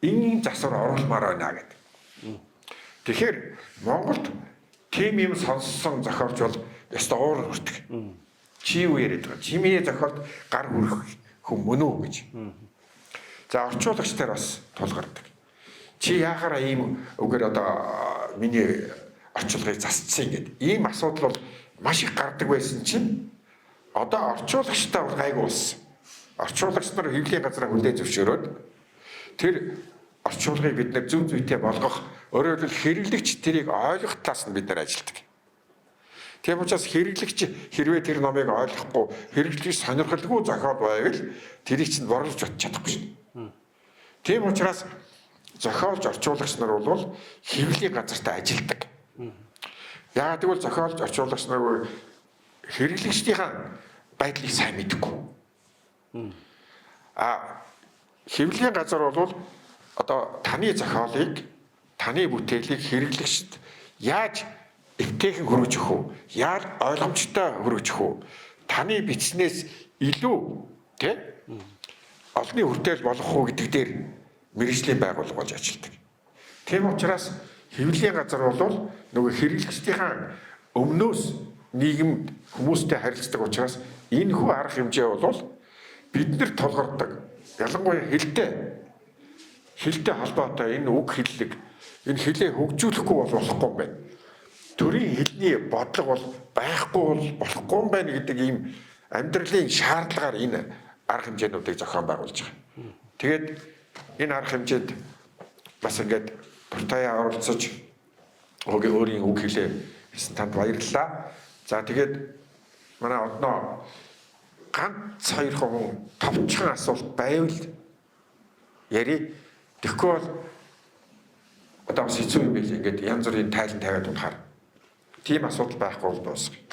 энэ засвар оруулмаар байна гэдэг. Тэгэхээр Монголд тийм юм сонссон зохиолч бол ёстой уур хүрдэг. Чи юу яриад байгаа? Чи миний зохиолд гар хүрэх хүн мөн үү гэж. За орчуулагч нар бас тулгардаг. Чи яахаараа ийм үгээр одоо миний орчуулгыг засчихсан гэд. Ийм асуудал бол маш их гардаг байсан чинь одоо орчуулагчтай бол гайгүй болсон. Орчуулагч нар хэвлэлийн газраа хүлээн зөвшөөрөөд тэр орчуулгыг бид нэр зөв зүйтэй болгох, өөрөөр хэлбэл хэрэглэгч тэрийг ойлгох талаас нь бид нар ажилладаг. Тийм учраас хэрэглэгч хэрвээ тэр номыг ойлгохгүй, хэрэглэгч сонирхолгүй зохиол байвал тэрийг чинь борлож чадахгүй шин. Тийм учраас зохиолч орчуулагч нар бол хэвлэлийн газартай ажилладаг. Яагаад гэвэл зохиолч, орчуулагч нар хэрэглэгчдийнхаа байдлыг сайн мэдэхгүй. А хэвлэлийн газар бол одоо таны зохиолыг, таны бүтээлийг хэрэглэгчд яаж эвтэйхэн хөргөж өгөх үү? Яаж ойлгомжтой хөргөж өгөх үү? Таны бичснээс илүү тэ олонний хүртэл болгох уу гэдэг дээр мэргэжлийн байгууллага болж ажилладаг. Тийм учраас хэвлэлийн газар бол нөгөө хэрэглэгчдийнхаа өмнөөс нийгэмд хүмүүстэй харилцдаг учраас энэ хүү арга хэмжээ бол бид нар тулгардаг. Ялангуяа хэлтэй холбоотой энэ үг хэллэг, энэ хэлээ хөгжүүлэхгүй бол болохгүй юм байна. Төрийн хэлний бодлого бол байхгүй бол болохгүй юм байна гэдэг ийм амьдралын шаардлагаар энэ арга хэмжээнүүдийг зохион байгуулж байгаа. Тэгээд энэ арга хэмжээнд бас ингээд дуртаяа оролцож өөрийн үг хэлээ хэлсэн танд баярлалаа. За, тэгээд манай одноо ганц хоёр хүн товчхон асуулт байвал яри. Тэгэхгүй бол одоо бас хэцүү юм байл, ингээд янз бүрийн тайлан тавиад унахаар. Тийм асуудал байхгүй бол дуусгая.